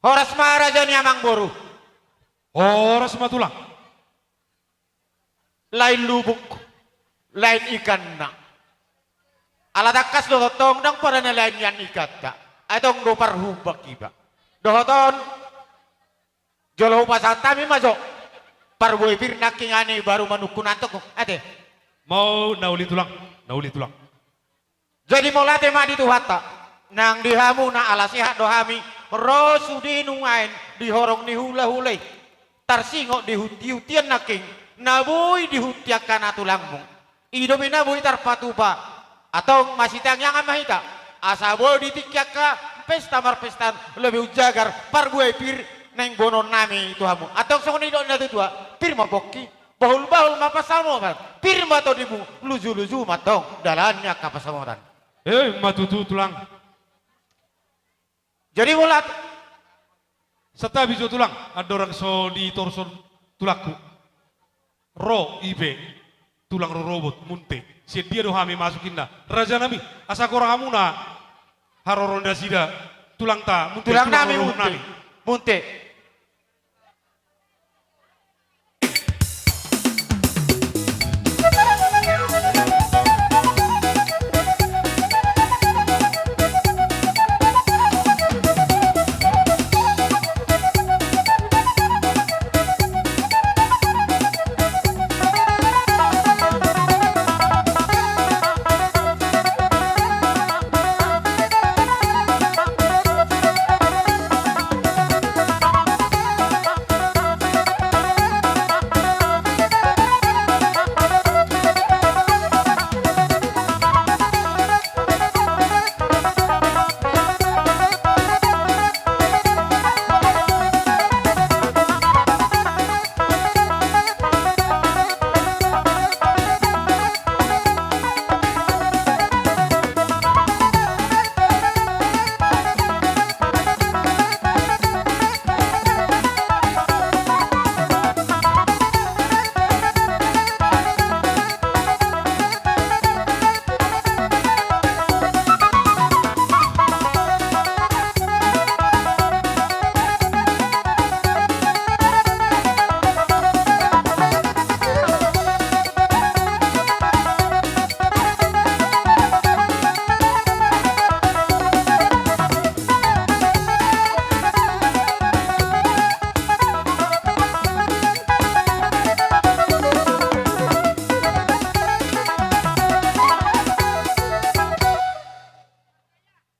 Horas ma raja ni amangboru. Horas ma tulang. Lain lubuk, lain ikanna. Ala tangkas do tongtong ndang pola na lain nian ikanta. Ai tong do parhumbak iba. Dohot on, jolo hupasahat hami ma jo parbue pir nangkin, ani baru manungkun antong, ate. Mau na uli tulang, na uli tulang. Jadi mauliate ma di Tuhanta, nang di hamuna ala sehat do hami, ro sude nuaeng di horong ni hulahula i, tarsingot di huntihuntian nangkin, na boi di hunti angka na tulangmu. I do be na boi tarpatupa, antong masitangiangan ma hita, asa boi di tingki angka pesta marpesta, lebih ujagar parbue pir naeng boanonnami tu hamu. Antong songon nidok ni natuatua, pir ma pongki, bahulbahul ma pansamotan, pir ma tondimu, lujuluju ma antong dalan ni angka pansamotan. Eh, ma tutu tulang. Jadi mauliate. Santabi jo tulang, andorang so ditorus on tulangku. Ro ipe tulang rorobot, Munte. Sian dia do hami masuk inna. Rajanami, asa goar hamuna haroro nasida tulangta, Munte, tulang nami, tulang rorobot nami. Munte.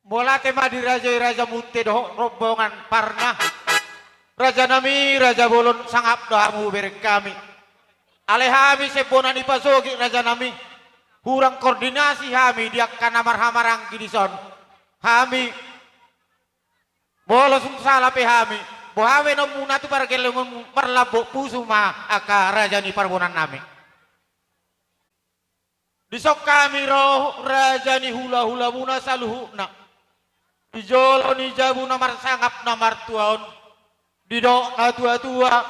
Mauliate ma di raja i, Raja Munte dohot rombongan parna. Rajanami, raja bolon, sangap do hamu bereng hami. Alai hami sian bona ni pasogit, rajanami, hurang koordinasi hami di angka na marhahamaranggi dison. Hami, molo sung sala pe hami, boha baenonmuna tu pargellengonmu, marlambok pusu ma angka raja ni parbonannami. Dison hami ro, raja ni hulahulamuna saluhutna. Di jolo ni jabu na marsangap na martua on, didok natuatua,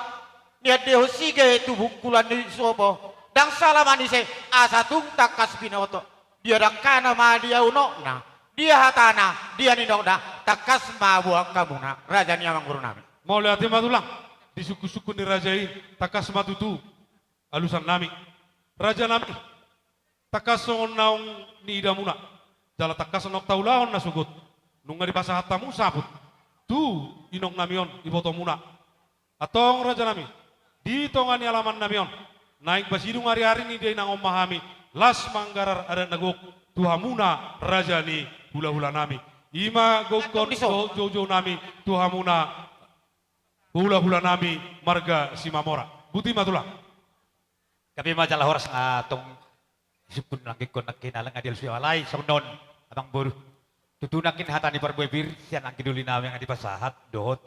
nian dehon sige tu bungkulan ni sopo, ndang sala manise, asa tung tangkas binoto. Dia dangkana ma, dia unokna, dia hatana, dia nidokna, tangkas ma boan hamuna, raja ni amangborunami. Mauliate ma tulang, di sungkunsungkun ni raja i, tangkas ma tutu alusannami. Rajanami, tangkas songon naung niidamuna, jala tangkas naung taulahon na sogot, nunga dipasahat hamu saput tu inongnami on, ibotomuna. Antong rajanami, di tonga ni alamannami on, naeng pasidung ariari ni dainang on ma hami, las manggarar adat na gok tu hamuna raja ni hulahulanami. I ma gokkon dohot joujounami tu hamuna hulahulanami marga Simamora. Boti ma tulang. Gabe ma jala horas, antong sungkun nangkin, nangkin alai nga dialus i alai songon on, amangboru. Tutu nangkin hata ni parbue pir sian anggi dolinami nga dipasahat dohot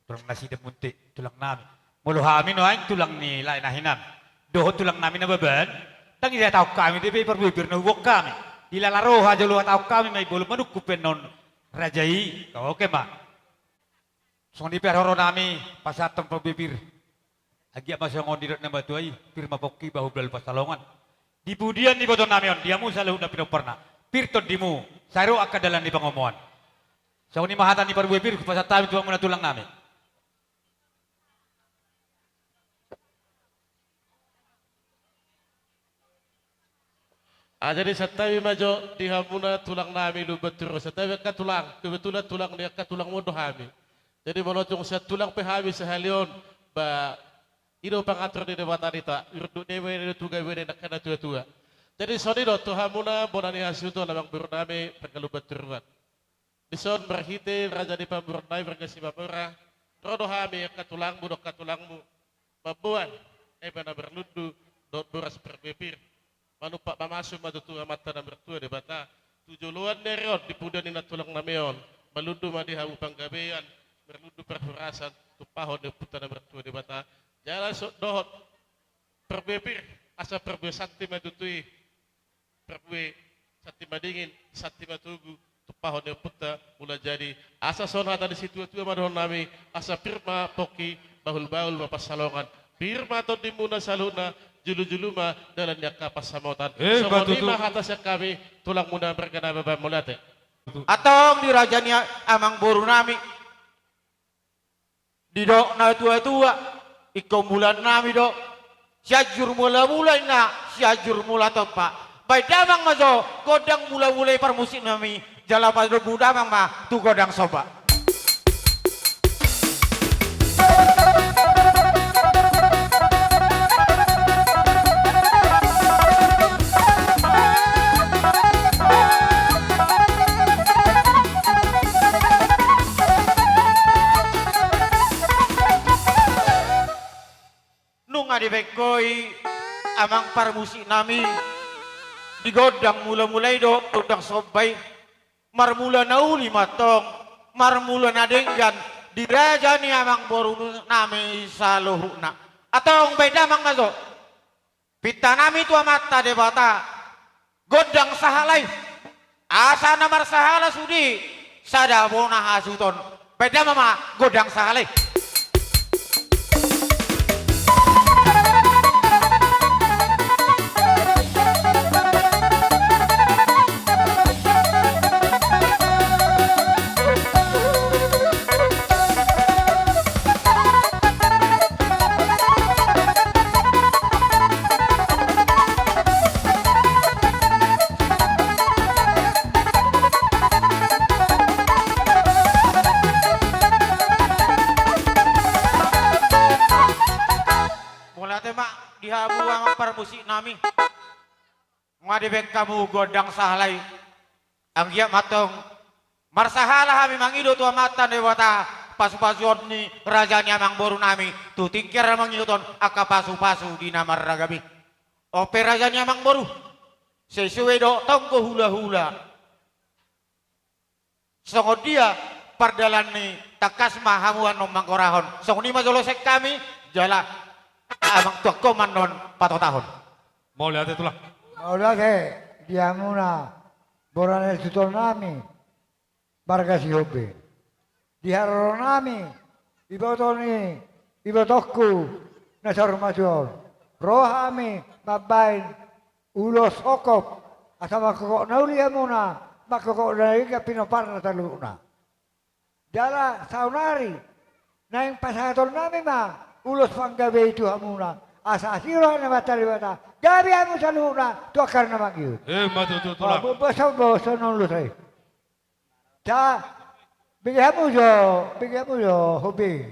tulang nasida Munte, tulangnami. Molo hami nuaeng tulang ni lae na hinan dohot tulangnami Nababan, ndang dihatahon hami dope parbue pir na huboan hami. Dilala roha jolo hatahon hami ma i, molo manungkun pe annon raja i. Oke ma. Songon i pe haroronami pasahathon parbue pir. Anggiat ma songon nidok ni natuatua i, pir ma pongki, bahulbahul pansalongan. Di pudian ni ibotonami on, di hamu saluhutna pinomparna, pir tondimu, sai ro angka dalan ni pangomoan. Songon i ma hata ni parbue pir, hupasahat hami tu hamuna tulang nami. Ah, jadi santabi ma jo di hamuna tulang nami Lumban Toru, santabi angka tulang, kebetulan tulang ni angka tulangmuna do hami. Jadi molo tung sian tulang pe hami sahali on, ba i do pangatur ni Debata di hita, i do unduk ni Debata, i do tu gabe ni angka na tua-tua. Jadi songon i do tu hamuna bona ni hasuhuton amang boru nami marga Lumban Toruan. Dison marhite raja ni pamoruon nami marga Simamora, ro do hami angka tulangmu dohot angka tulangmu mamboan eme na marlundu dohot boras parbue pir, manumpak mamasu ma tutu Amanta na martua Debata tu joloan ni ari on di pudi ni na tulang nami on, marlundu ma di hamu panggabean, marlundu parhorasan, tumpahon ni Ompunta na martua Debata, jala so dohot parbue pir, asa parbue santi ma tutu i, parbue santi madingin, santi matogu, tumpahon ni Ompunta Mulajadi. Asa songon hata ni situa-tua ma dohonon nami, asa pir ma pongki, bahul-bahul ma pansalongan, pir ma tondimuna saluhutna, jolo-jolo ma dalan ni angka pansamotan. Eh, songon i ma tutu. Hata sian hami, tulangmuna marga Nababan, mauliate. Antong di raja ni amang boru nami, didok na tua-tua, ingkon mulaannami do Sianjur Mula-mula, inna Sianjur Mula Tompa. Baen damang ma jo gondang mula-mula i parmusik nami, jala padomu damang ma tu gondang somba. Nunga dibaen ho i amang parmusik nami, di gondang mula-mula i do gondang somba i. Marmula na uli ma antong, marmula na denggan di raja ni amang boru nami saluhutna. Antong baen damang ma jo pinta nami tu Amanta Debata gondang sahala i, asa na marsahala sude sada bona hasuhuton. Baen damang ma gondang sahala i. Mauliate ma di hamu amang parmusik nami. Nunga dibaen hamu gondang sahala i. Anggiat ma antong marsahala hami mangido tu Amanta Debata, pasu-pasuon ni raja ni amang boru nami, tu tingki on mangihuthon angka pasu-pasu di na marragam i. On pe raja ni amang boru, sesuai dohot tonggo hula-hula. Songon dia pardalan ni tangkas ma hamu annon manggorahon. Songon i ma jolo sian hami, jala amang tuangku ma annon patotahon. Mauliate tulang. Mauliate di hamuna bona ni hasuhuton nami marga Sihombing. Di haroro nami, iboto ni ibotongku na saur matua on, ro hami mambaen ulos songkop, asa mangkokok na uli hamuna, mangkokok na denggan pinomparna saluhutna. Jala saonari naeng pasahaton nami ma ulos panggabe i tu hamuna, asa asi roha ni Amanta Debata, gabe hamu saluhutna tu angka na mangihut. Eh, ma tutu tulang. Boasa, boasa na ulos ai. Sa, bege hamu jo, bege hamu jo, hobi.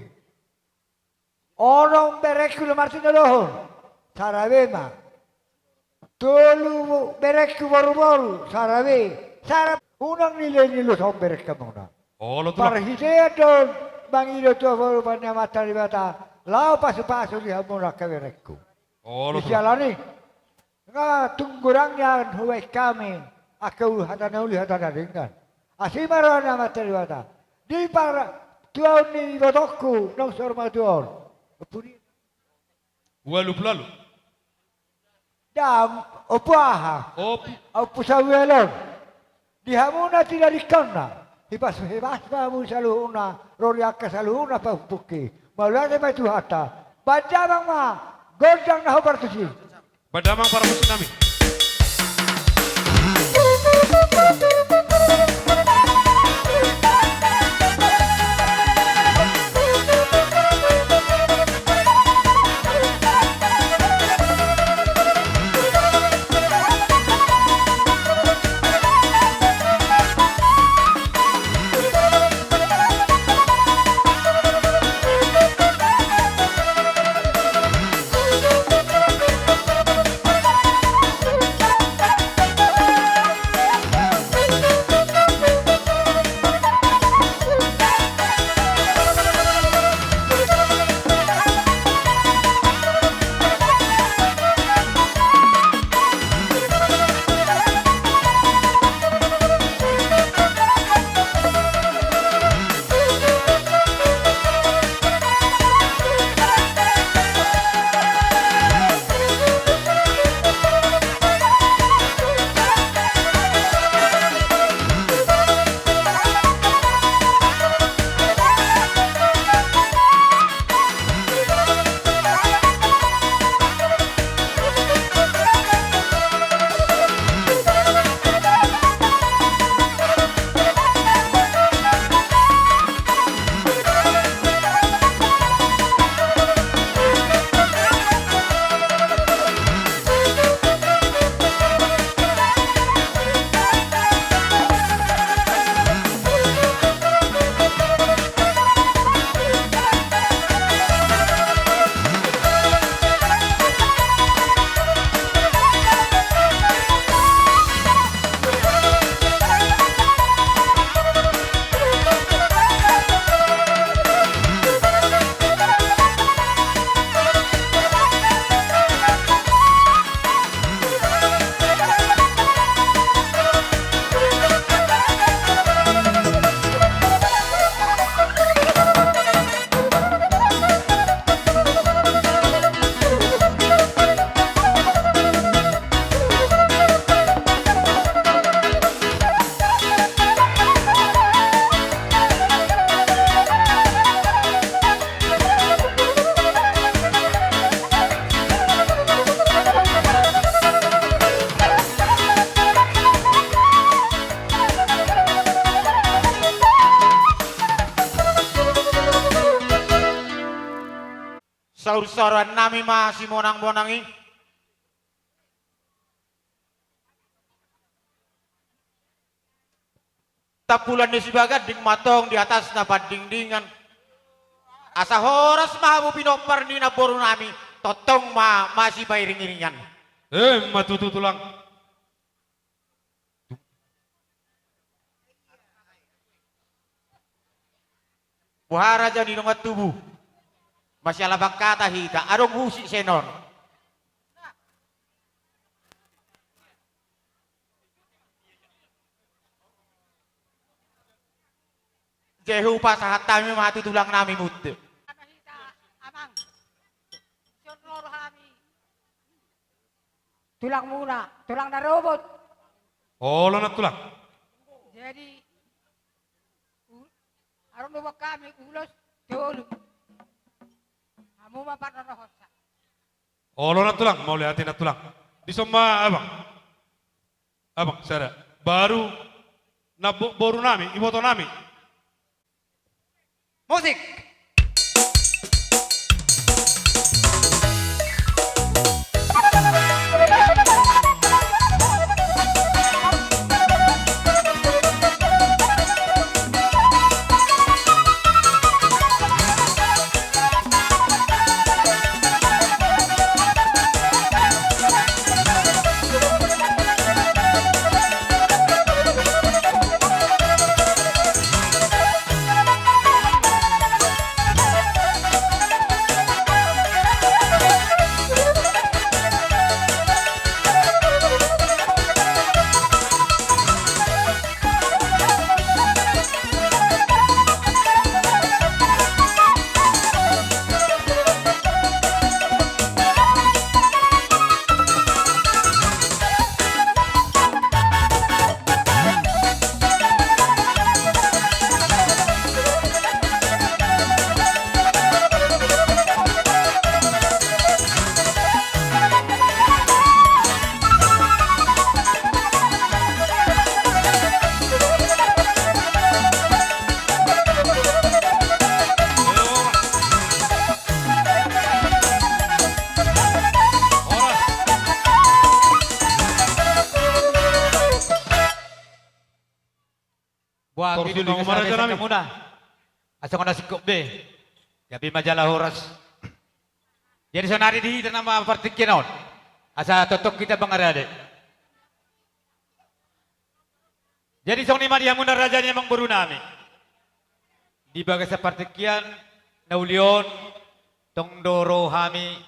Onom berengku do martinodohon, sarabe ma. Tolu berengku boruboru, sarabe. Sarabe, unang nilai ni ulos on bereng hamuna. Olo tulang. Parhitean do on, mangido tu adopan ni Amanta Debata, laho pasu-pasu di hamuna angka berengku. Olo tulang. Di siala ni i. Nga tung godang nian hubaen hami angka hata na uli hata na denggan. Asi ma roha ni Amanta Debata. Di partuaon ni ibotongku naung saur matua on. Ompu ni. Ualu pulu ualu. Dang, ompu aha? Ompu. Ompu Samuel on. Di hamu na tinadingkonna, hipas-hipas ma hamu saluhutna, ro di angka saluhutna pahompu i. Mauliate ma tu hata. Baen damang ma gondang na hombar tusi. Baen damang parmusik nami. Parsaoran nami ma simonang-monang i. Tampulan ni Sibaganding ma tong di atasna pandingdingan. Asa horas ma hamu pinompar ni namboru nami, tongtong ma masipairing-iringan. Emma tutu, Tulang. Boha raja ni dongan tubu? Masialapan hata hita, adong husik senon. Jadi hupasahat hami ma tu tulang nami mutu. Hita, Amang. Songon roha nami. Tulang muna, tulang na robot. Olo na tulang. Jadi, u-, adong do buat hami ulos tolu. Hamu ma parrohahonsa. Olo na tulang, mauliate na tulang. Dison ma abang. Abang, sada. Baru na bo-, boru nami, iboto nami. Musik. Buat ini mangumara jana muna. Asa ngona singkop be. Gabe ma jala horas. Jadi sonari di hita nama partingkian on. Asa tongtong hita mangarade. Jadi songon i ma di hamuna raja ni amangboru nami. Di bagasan partingkian na uli on tong do ro hami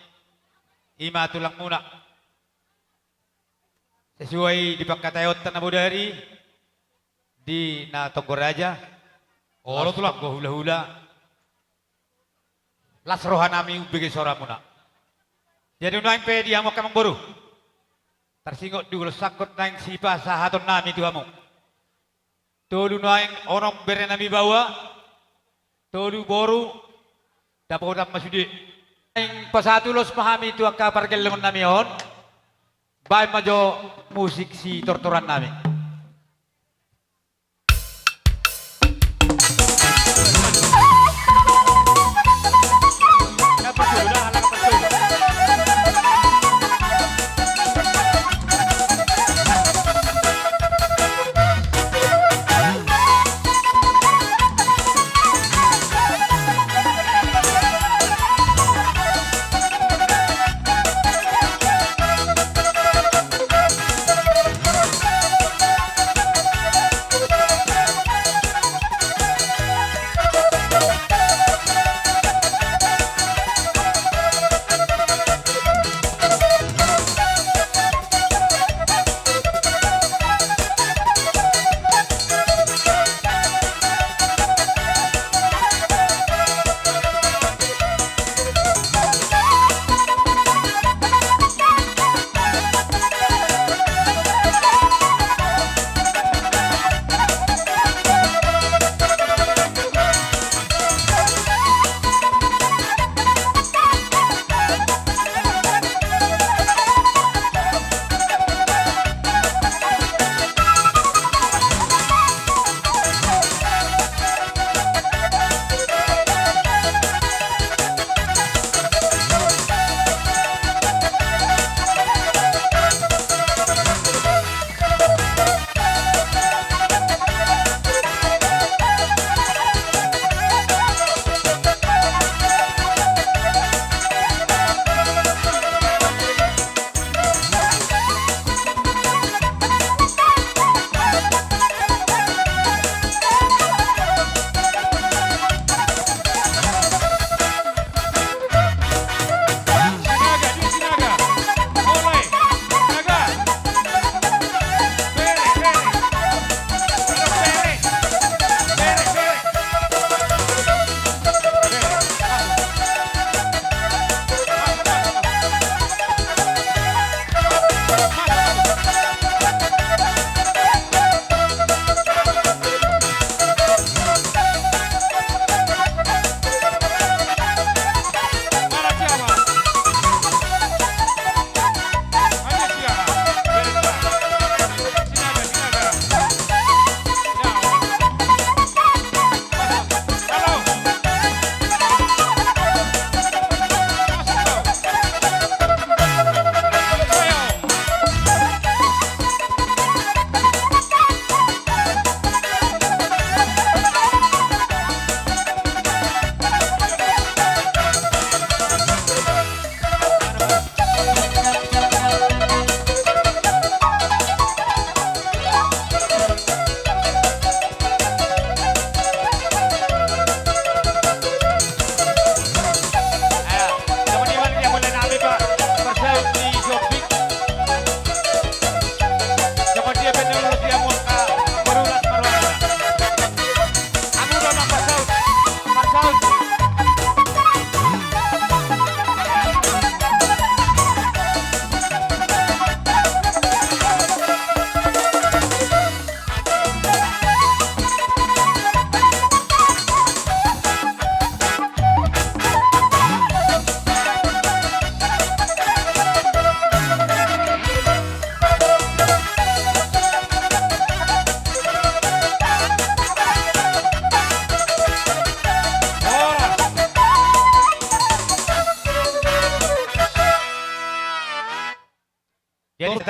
i ma tulang muna. Sesuai di pangkataionta na bodari di na tonggo raja. Olo tulang. Tonggo hulahula. Las roha nami umbege sora muna. Jadi nuaeng pe di hamu angka amangboru. Tarsingot di ulos sangkot naeng sipasahaton nami tu hamu. Tolu nuaeng onom bere nami baoa. Tolu boru. Dapotan ma sude. Naeng pasahat ulos ma hami tu angka pargellengon nami on. Baen ma jo musik sitortoran nami.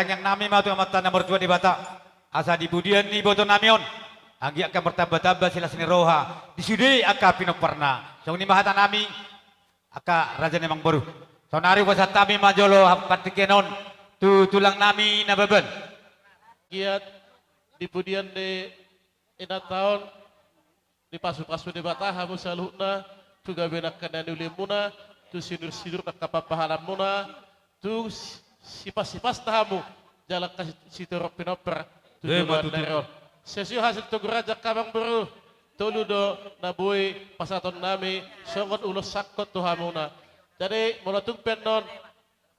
Tangiang nami ma tu Amanta na martua Debata, asa di pudian ni iboto nami on, anggiat martamba-tamba silas ni roha di sude angka pinomparna. Songon i ma hata nami, angka raja ni amangboru. Saonari hupasahat hami ma jolo partingkian on tu tulang nami Nababan. Anggiat di pudian ni inanta on, dipasu-pasu Debata hamu saluhutna, tu gabe nangkaningan ni ulimuna, tu sinur-sinur nangkaningan pahalamuna, tu si-, sipas-sipasna hamu, jala angka si-, sitorop pinompar, tu joloan ni ari on. Sesio hasil togu raja angka amangboru, tolu do na boi pasahaton nami, songon ulos sangkot tu hamuna. Jadi, molo tung pe annon,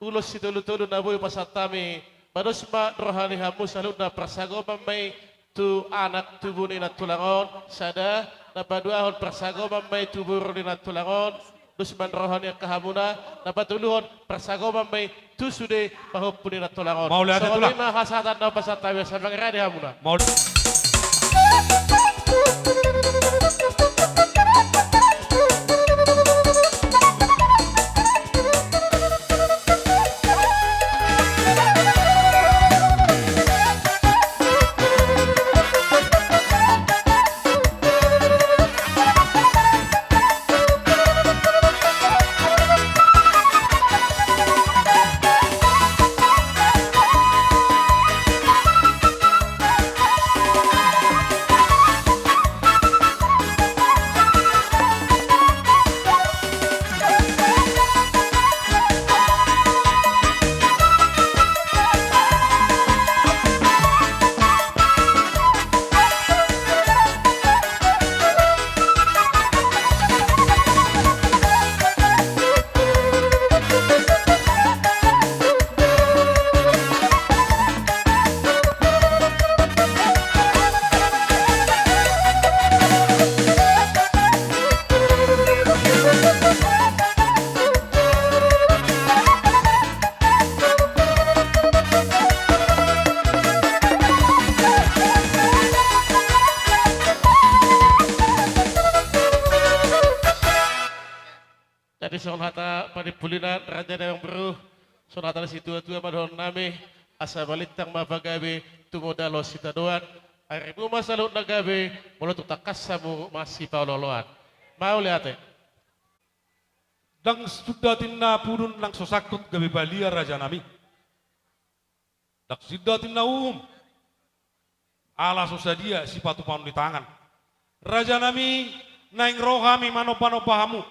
ulos sitolu-tolu na boi pasahat hami, mados ma roha ni hamu saluhutna, parsagoman ma i tu anak tubu ni nantulang on, sada, na paduahon parsagoman ma i tu boru ni nantulang on, dos ma roha ni angka hamuna, na patoluhon parsagoman ma i tu sude pahompu ni nantulang on. Mauliate tulang. Songon i ma hasahatan na pasahat hami, asa mangarade hamuna. Maul- Jadi songon hata panimpulina raja ni amangboru, songon hata ni situa-tua ma dohonon nami, asa balintang ma pagabe, tumundalhon sitadoan, arimu ma saluhutna gabe, molo tung tangkas hamu masipaolo-oloan. Mauliate. Ndang sundat inna pudun, ndang so sangkut gabe balia raja nami. Ndang sundat inna uhum, ala so sadia sipatupaon ni tangan. Raja nami, naeng ro hami manomba-nomba hamu,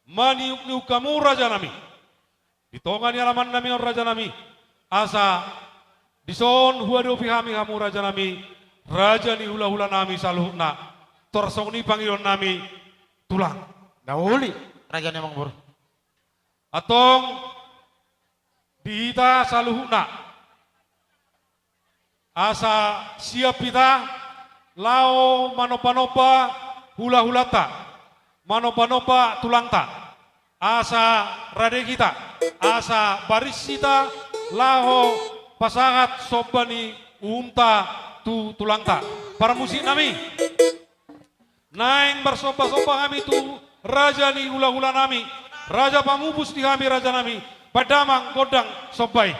maniuk-niuk hamu raja nami. Di tonga ni alaman nami on raja nami, asa dison huadopi hami hamu raja nami, raja ni hula-hula nami saluhutna, tor songon i pangidoan nami, tulang. Na uli, raja ni amangboru. Antong di hita saluhutna, asa siap hita laho manomba-nomba hula-hulanta, manomba-nomba tulangta, asa rade hita, asa baris hita laho pasahat somba ni uhumta tu tulangta. Parmusik nami. Naeng marsomba-somba hami tu raja ni hula-hula nami, raja pamupus di hami raja nami, baen damang gondang somba i.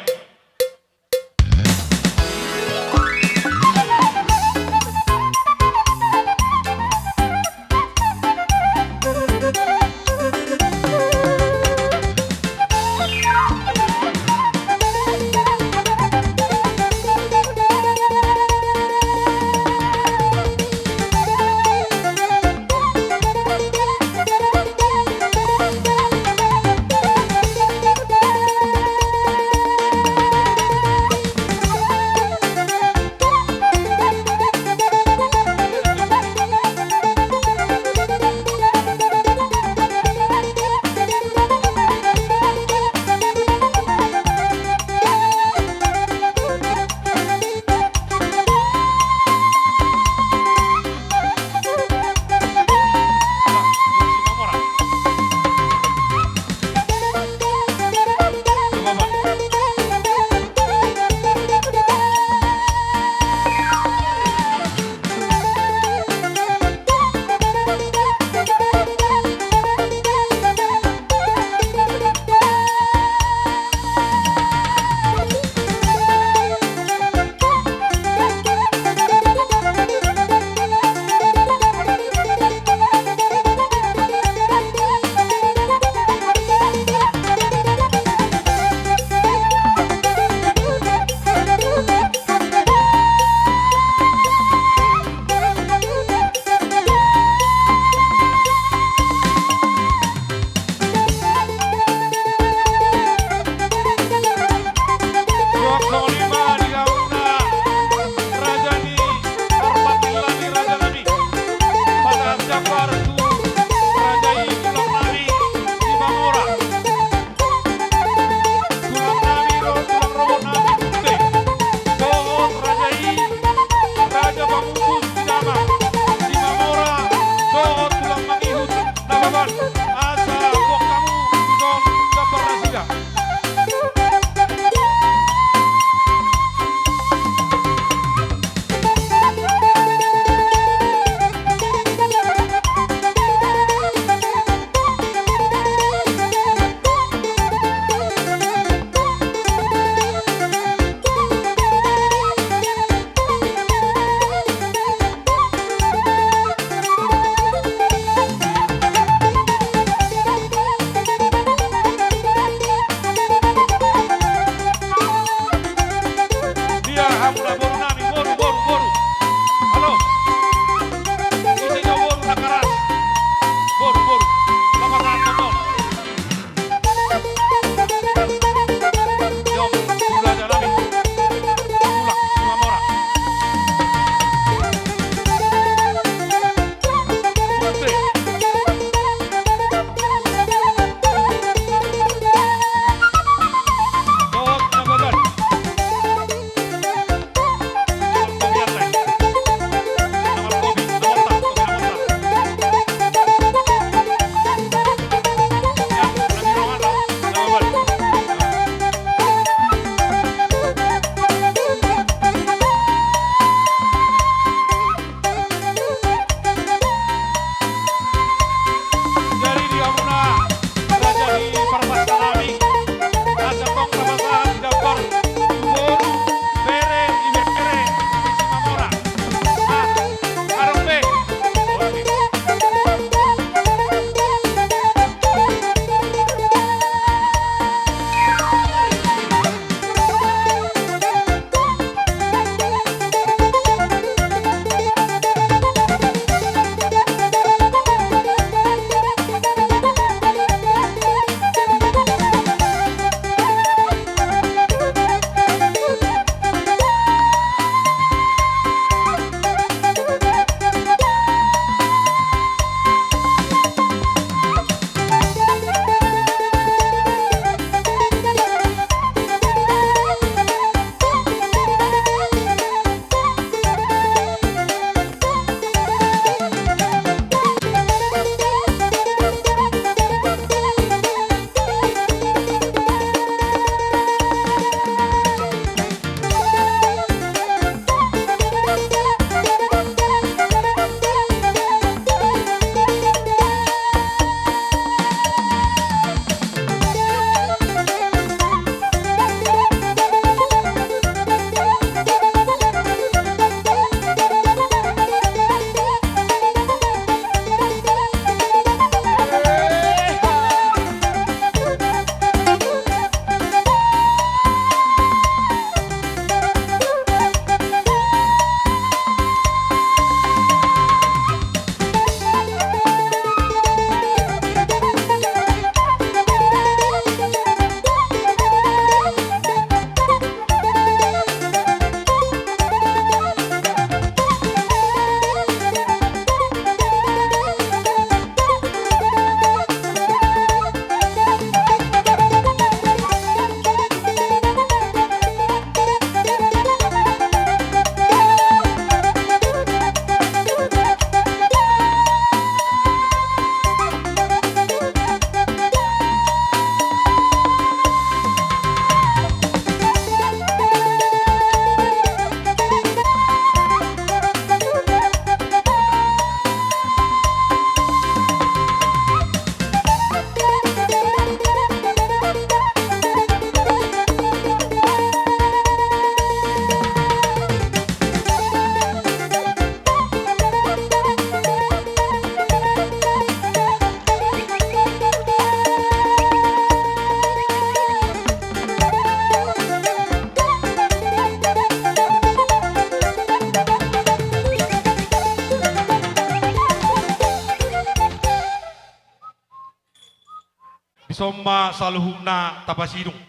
Dison ma saluhutna tapasidung.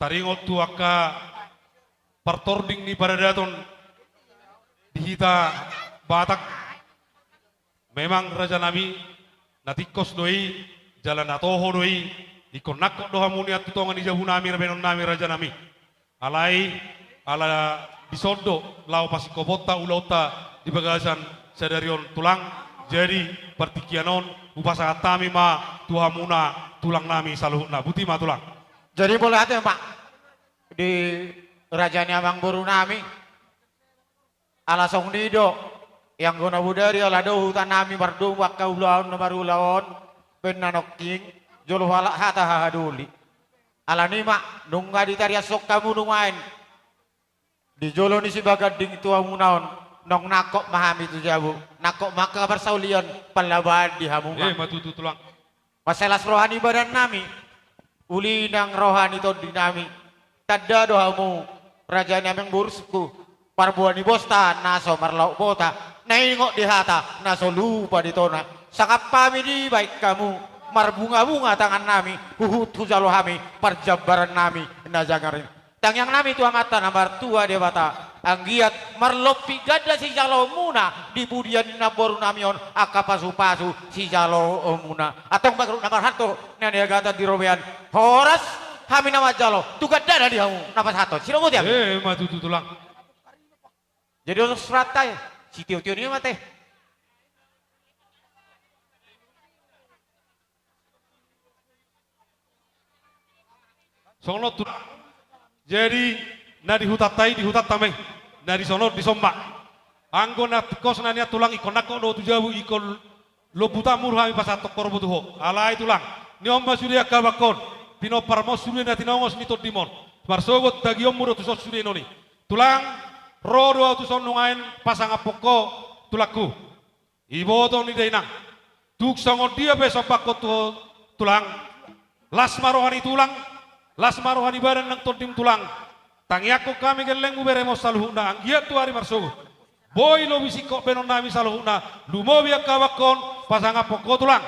Taringot tu angka partording ni paradaton di hita Batak. Memang rajanami, na tingkos do i, jala na toho do i, ingkon nangkok do hamu nian tu tonga ni jabunami, rabenonnami, rajanami. Alai, ala dison do laho pasingkoponta ulaonta di bagasan sadari on tulang. Jadi, partingkian on, hupasahat hami ma tu hamuna tulangnami saluhutna. Boti ma tulang. Jadi, mauliate ma di raja ni amangborunami. Ala songon i do, ianggo na bodari ala do hutanami mardomu angka ulaon na marula on, baen na nongking, jolo halak hata hahadoli. Alani ma, nunga ditariashon hamu nuaeng. Di jolo ni Sibaganding tu hamuna on, naung nangkok ma hami tu jabu, nangkok ma angka parsaulian, pallabaan di hamu ma. Eh, ma tutu tulang. Mansai las roha ni badannami, uli nang roha ni tondinami. Tanda do hamu, raja ni amangborusku, parboa ni bosta na so marlaok bota, na ingot di hata, na so lupa di tona. Sangap hami dibahen hamu, marbungabunga tangannami, huhut hujalo hami parjambarannami na jangar i. Tangiangnami tu Amanta na martua Debata, anggiat marlompit ganda sijaloonmuna di pudian ni namborunami on, angka pasupasu sijaloonmuna. Antong ma ganup na marhalto na niagatan di robean, horas hami na manjalo tu gandana di hamu na pasahathon. Sidomoti hami. Eh, ma tutu tulang. Jadi otos rata, eh, sitio-tio ni mate. Songon on tulang. Jadi, na di hutanta i, di hutanta ma i. Na dison on, dison ma. Anggo na tingkosna nian tulang, ingkon nangkok do tu jabu, ingkon lombu tambur hami pasahathon horbo tu ho. Alai tulang, ni on ma sude angka bangkon, pinompar ma on sude na tinongos ni tondim on. Marsogot tagihonmu do tuson sude non i. Tulang, ro do ahu tuson nuaeng pasangaphon ho, tulangku. Iboto ni dainang. Tung songon dia pe sombakhon tu ho tulang. Las ma roha ni tulang, las ma roha ni badan nang tondim tulang. Tangiangkon hami gellengmu beremu saluhutna anggiat tu ari marsogot. Boi lobi singkop baenonnami saluhutna, lumobi angka bangkon, pasangaphon ho tulang.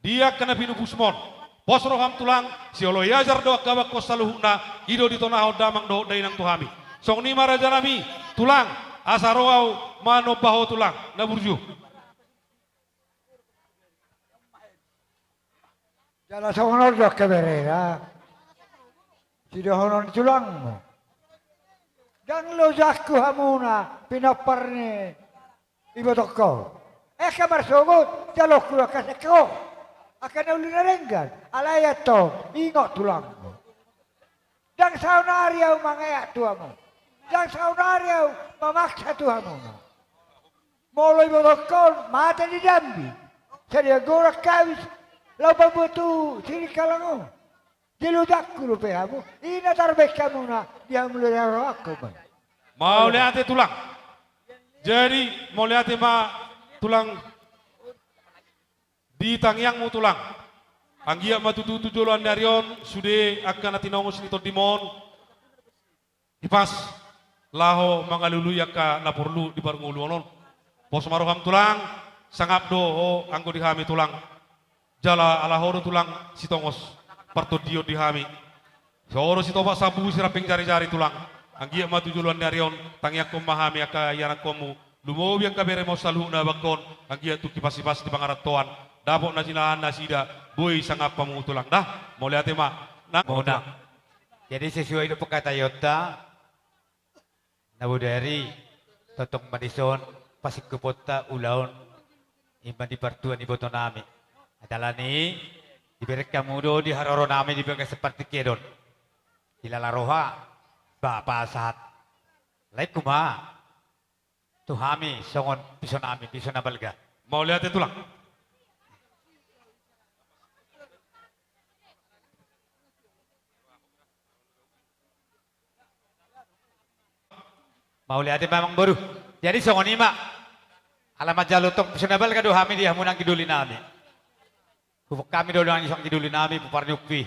Di angka na pinupusmon. Pos roham tulang, sioloi ajar do angka bangkon saluhutna, i do ditonahon damang dohot dainang tu hami. Songon i ma rajanami, tulang, asa ro ahu manomba ho tulang, na burju. Jala songon on do angka bere, ya. Sidohonon ni tulangmu. Ndang lojangku hamuna pinompar ni ibotongkon. Angka marsogot, jaloonku do angka sengkon. Angka na uli na denggan, alai antong, ingot tulangmu. Ndang saonari ahu mangeak tu hamu. Ndang saonari ahu mamaksa tu hamuna. Molo ibotongkon mate di Jambi, sadia gorak kawis, laho paboa tu Sirikalang on. Dilojangku dope hamu, i na tarbahen hamuna di hamu na rohangkon ma. Mauliate tulang. Jadi, mauliate ma tulang. Di tangiangmu tulang. Anggiat ma tutu tu joloan ni ari on, sude angka na tinongos ni tondim on. Hipas, laho mangalului angka na porlu di parngoluon on. Pos ma roham tulang, sangap do ho anggo di hami tulang. Jala ala ho do tulang sitongos partondion di hami. Soro sitopak sambu siramping jari-jari tulang. Anggiat ma tu joloan ni ari on, tangiangkon ma hami angka ianakhonmu. Lumobi angka beremu saluhutna bangkon, anggiat tung hipas-hipas di pangarantoan. Dapot na jinalahan nasida, boi sangap hamu tulang dah. Mauliate ma. Nang. Mauliate. Jadi sesuai do pangkataionta. Na bodari, tongtong ma dison, pasingkoponta ulaon, i ma di partua ni ibotonami. Alani, dibereng hamu do di haroronami di bagasan partingkian on. Hilala roha, ba pasahat. Laengku ma. Tu hami songon pisonami, piso na balga. Mauliate tulang. Mauliate ma amangboru. Jadi songon i ma. Ala manjalo tong piso na balga do hami di hamu nang di dolinami. Huboan hami do nang di hamu nang di dolinami, boru ni Upi.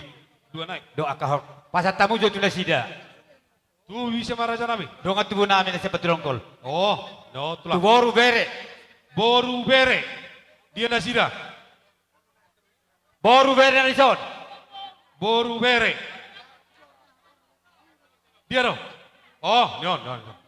Dua nai. Dohot angka hor. Pasahat hamu jo tu nasida. Tu ise ma rajanami? Dongan tubunami na sian Patudongkol. Oh, dohot tulang. Tu boru bere. Boru bere. Dia nasida? Boru bere na dison. Boru bere. Dia do? Oh, ni on, ni on, ni on.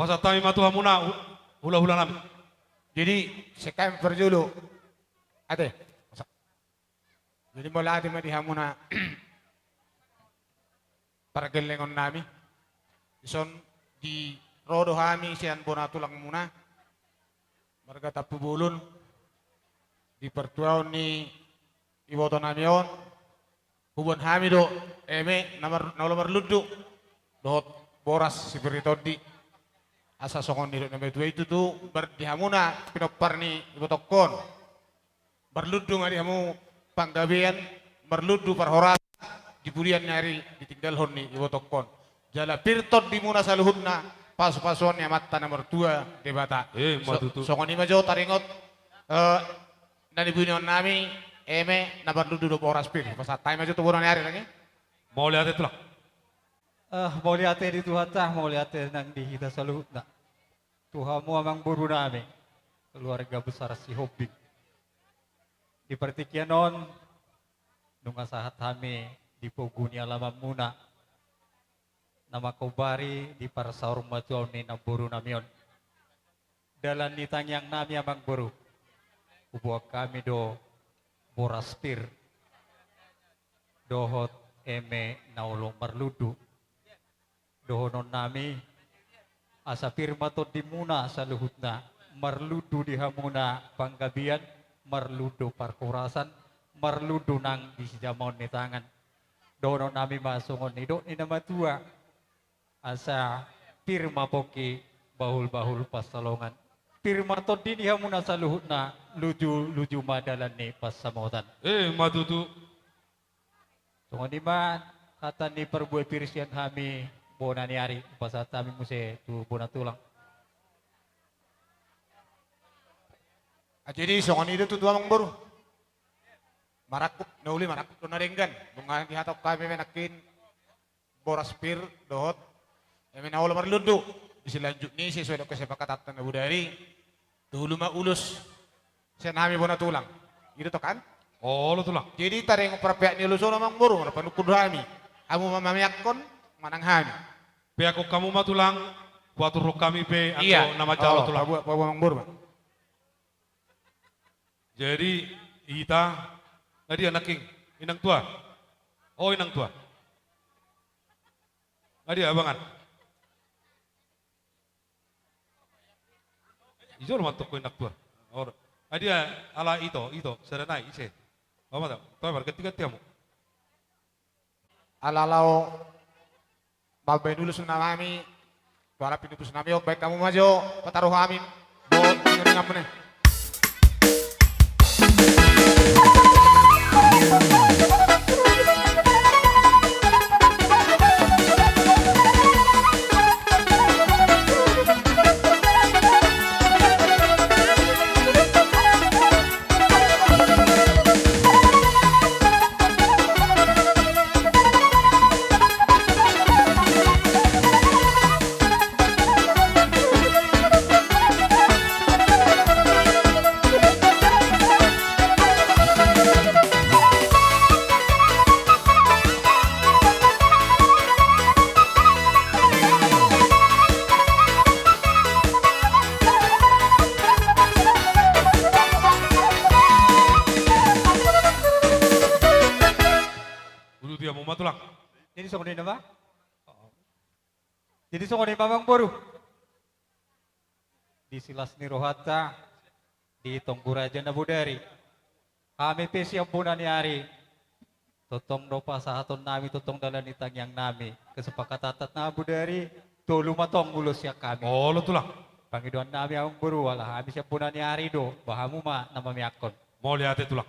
Pasahat hami ma tu hamuna, hu-, hula-hula nami. Jadi, sai hami parjolo. Ate. Jadi, mauliate ma di hamuna pargellengon nami. Dison di ro do hami sian bona tulangmuna. Marga Tampubolon, di partuaon ni iboto nami on, huboan hami do eme na mar-, na olo marlundu, dohot boras sipir ni tondi. Asa songon nidok na matua i tutu, bar di hamuna pinompar ni ibotongkon. Marlundu ma di hamu panggabean, marlundu parhorasan, di pudian ni ari ditinggalhon ni ibotongkon. Jala pir tondimuna saluhutna, pasu-pasuon ni Amanta na martua Debata. Eh, so-, ma tutu. Songon i ma jo taringot, eh, na nibuhon nami, eme na marlundu dohot boras pir. Pasahat hami ma jo tu bona ni ari nang i. Mauliate tulang. Eh, mauliate di Tuhanta, mauliate nang di hita saluhutna. Tu hamu amangboru nami, keluarga besar Sihombing. Di partingkian on, nunga sahat hami di pogu ni alamanmuna, na mangkombari di parsaurmatuaon ni namboru nami on. Dalan ni tangiang nami amangboru, huboan hami do boras pir. dohot eme na olo marlundu. Dohononnami, asa pir ma tondimuna saluhutna, marlundu di hamuna panggabean, marlundu parhorasan, marlundu nang di sijamaon ni tangan. Dohononnami ma songon nidok ni na matua, asa pir ma pongki bahulbahul pansalongan. Pir ma tondi ni hamuna saluhutna, lujuluju ma dalan ni pansamotan. Emma tutu. Songon i ma hata ni parbue pir sian hami bona ni ari, hupasahat hami muse tu bona tulang. Ah, jadi songon i do tutu amangboru. Marangkup na uli, marangkup do na denggan. Nunga dihatahon hami ma nangkin boras pir dohot eme na olo marlundu. Di silanjut ni sesuai dohot kesepakatan na bodari, tolu ma ulos sian hami bona tulang. I do tong kan? Olo tulang. Jadi taringot parpeak ni ulos on amangboru, marpanungkun do hami. Hamu ma mameakkon manang hami? Peakkon hamu ma tulang, huaturhon hami pe anggo na manjalo tulang. Paboa, paboa amangboru ma. Jadi hita, nga dia nangkin, inang tua? O inang tua. Nga dia abangan? Ijo lo mantong ho inang tua. Nga dia ala ito, ito, sada nai, ise. Bapak tau, tau marganti-ganti hamu. Ala laho mambahen ulos nami tu halak pinupus nami on, baen hamu ma jo pataru hami dohot ringan-ringan muna. Uduti hamu ma tulang. Jadi songon i ma. Jadi songon i ma amangboru. Di silas ni rohanta, di tonggo raja na bodari. Hami pe sian bona ni ari, tongtong do pasahaton nami, tongtong dalan ni tangiang nami. Kesepakatan na bodari, tolu ma tong ulos sian hami. Olo tulang. Pangidoan nami amangboru, ala hami sian bona ni ari do, ba hamu ma na mameakkon. Mauliate tulang.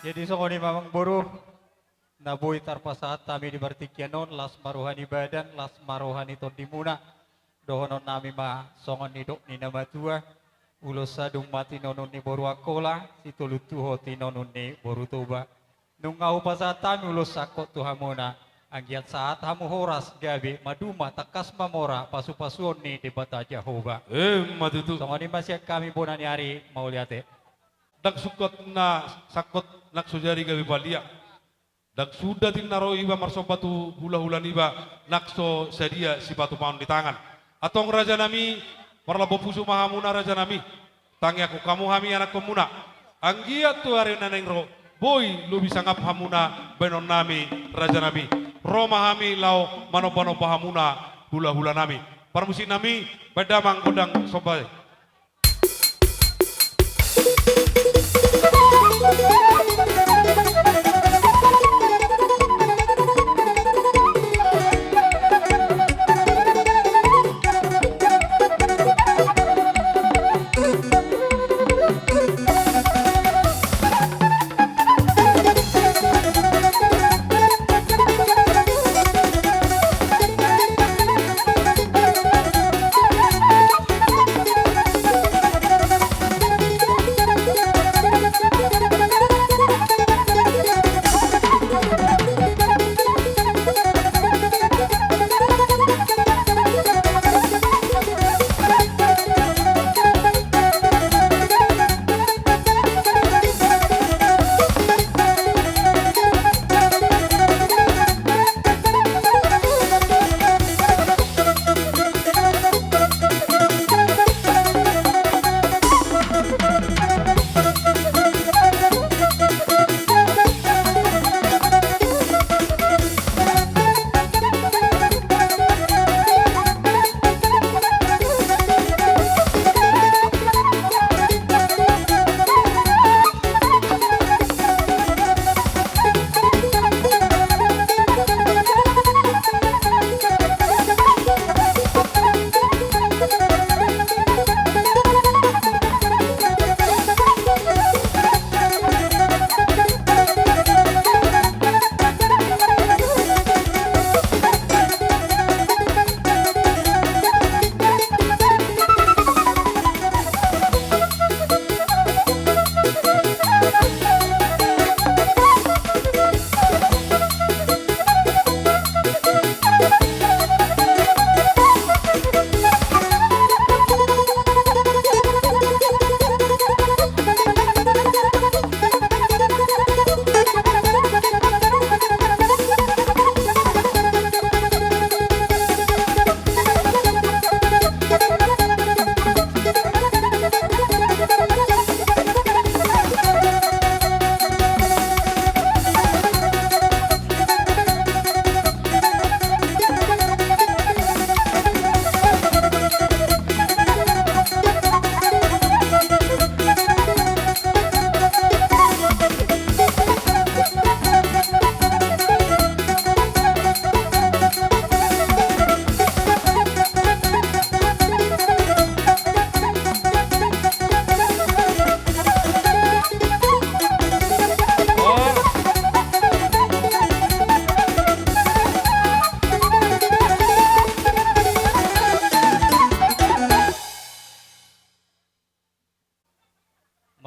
Jadi songon i ma amangboru, na boi tarpasahat hami di partingkian on, las ma roha ni badan, las ma roha ni tondimuna. Dohonon nami ma songon nidok ni na matua, ulos sadung ma tinonun ni boru Angkola, sitolun tuho tinonun ni boru Toba. Nunga hupasahat hami ulos sangkot tu hamuna, anggiat sahat hamu horas gabe maduma, tangkas ma mora pasupasuon ni Debata Jahowa. Emma tutu. Songon i ma sian hami bona ni ari, mauliate. Ndang sungkot na sangkot nang so jadi gabe palia. Ndang suda tintin na ro iba marsomba tu hulahula niba nang so sadia sipatupaon ni tangan. Antong raja nami, marlambok pusu ma hamuna raja nami. Tangiangkon hamu hami anakkonmuna. Anggiat tu ari na naeng ro, boi lobi sangap hamuna baenon nami raja nami. ro ma hami laho manombanomba hamuna hulahulanami. Parmusiknami, baen damang gondang somba i.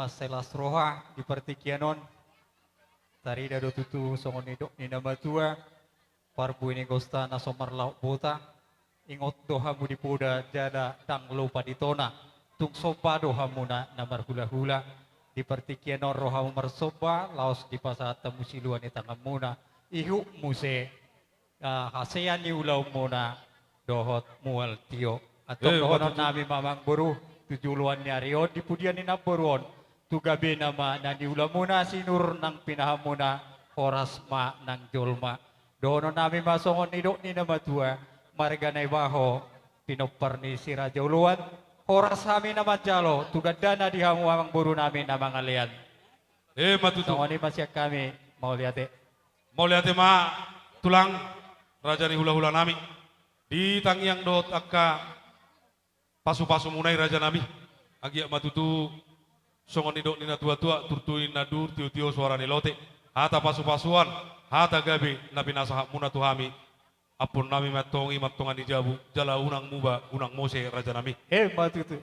Mansai las roha di partingkian on. Tarida do tutu songon nidok ni na matua, parbue ni gosta na so marlahok bota. Ingot do hamu di poda jala ndang lopa di tona. Tung somba do hamuna na marhulahula. Di partingkian on ro hamu marsomba laos dipasahat hamu silua ni tanganmuna. Ihut muse ah, hasea ni ulaonmuna dohot mual tio. Antong eh, dohononnami ma amangboru, tu joloan ni ari on, di pudian ni namboru on, tu gabena ma na niulamuna, sinur nang pinahanmuna, horas ma nang jolma. Dohononnami ma songon nidok ni na matua, marga Naibaho, pinompar ni si Raja Oloan, horas hami na manjalo, tu gandana di hamu amangborunami na mangalean. Eh, ma tutu. Songon i ma sian hami, mauliate. Mauliate ma tulang, raja ni hulahulanami. Di tangiang dohot angka pasupasumuna i rajanami. Anggiat ma tutu songon nidok ni na tuatua, turtu ni na dur, tiotio soara ni lote. Hata pasupasuan, hata gabe na pinasahatmuna tu hami. Ampuonnami ma antong i ma antong na di jabu, jala unang muba, unang mose rajanami. Eh, ma tutu.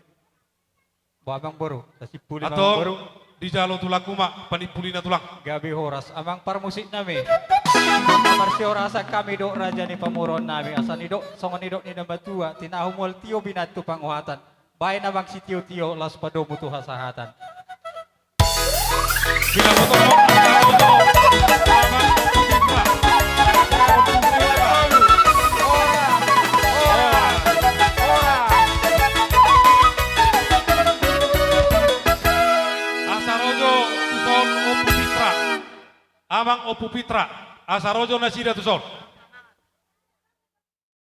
Ba amangboru, tasimpuli ma amangboru. Antong, dijalo tulangku ma, panimpulina tulang. Gabe horas, amang parmusiknami. Marsihorasan hami dohot raja ni pamoruonnami, asa nidok, songon nidok ni na matua, tinahu mual tio binantu panguhatan. Baen amang sitiotio, laos padomu tu hasahatan. Binaboto, amang Ompu Pitra. Horas, horas, horas. Asa rojo tuson Ompu Pitra. Amang Ompu Pitra. Asa rojo nasida tuson.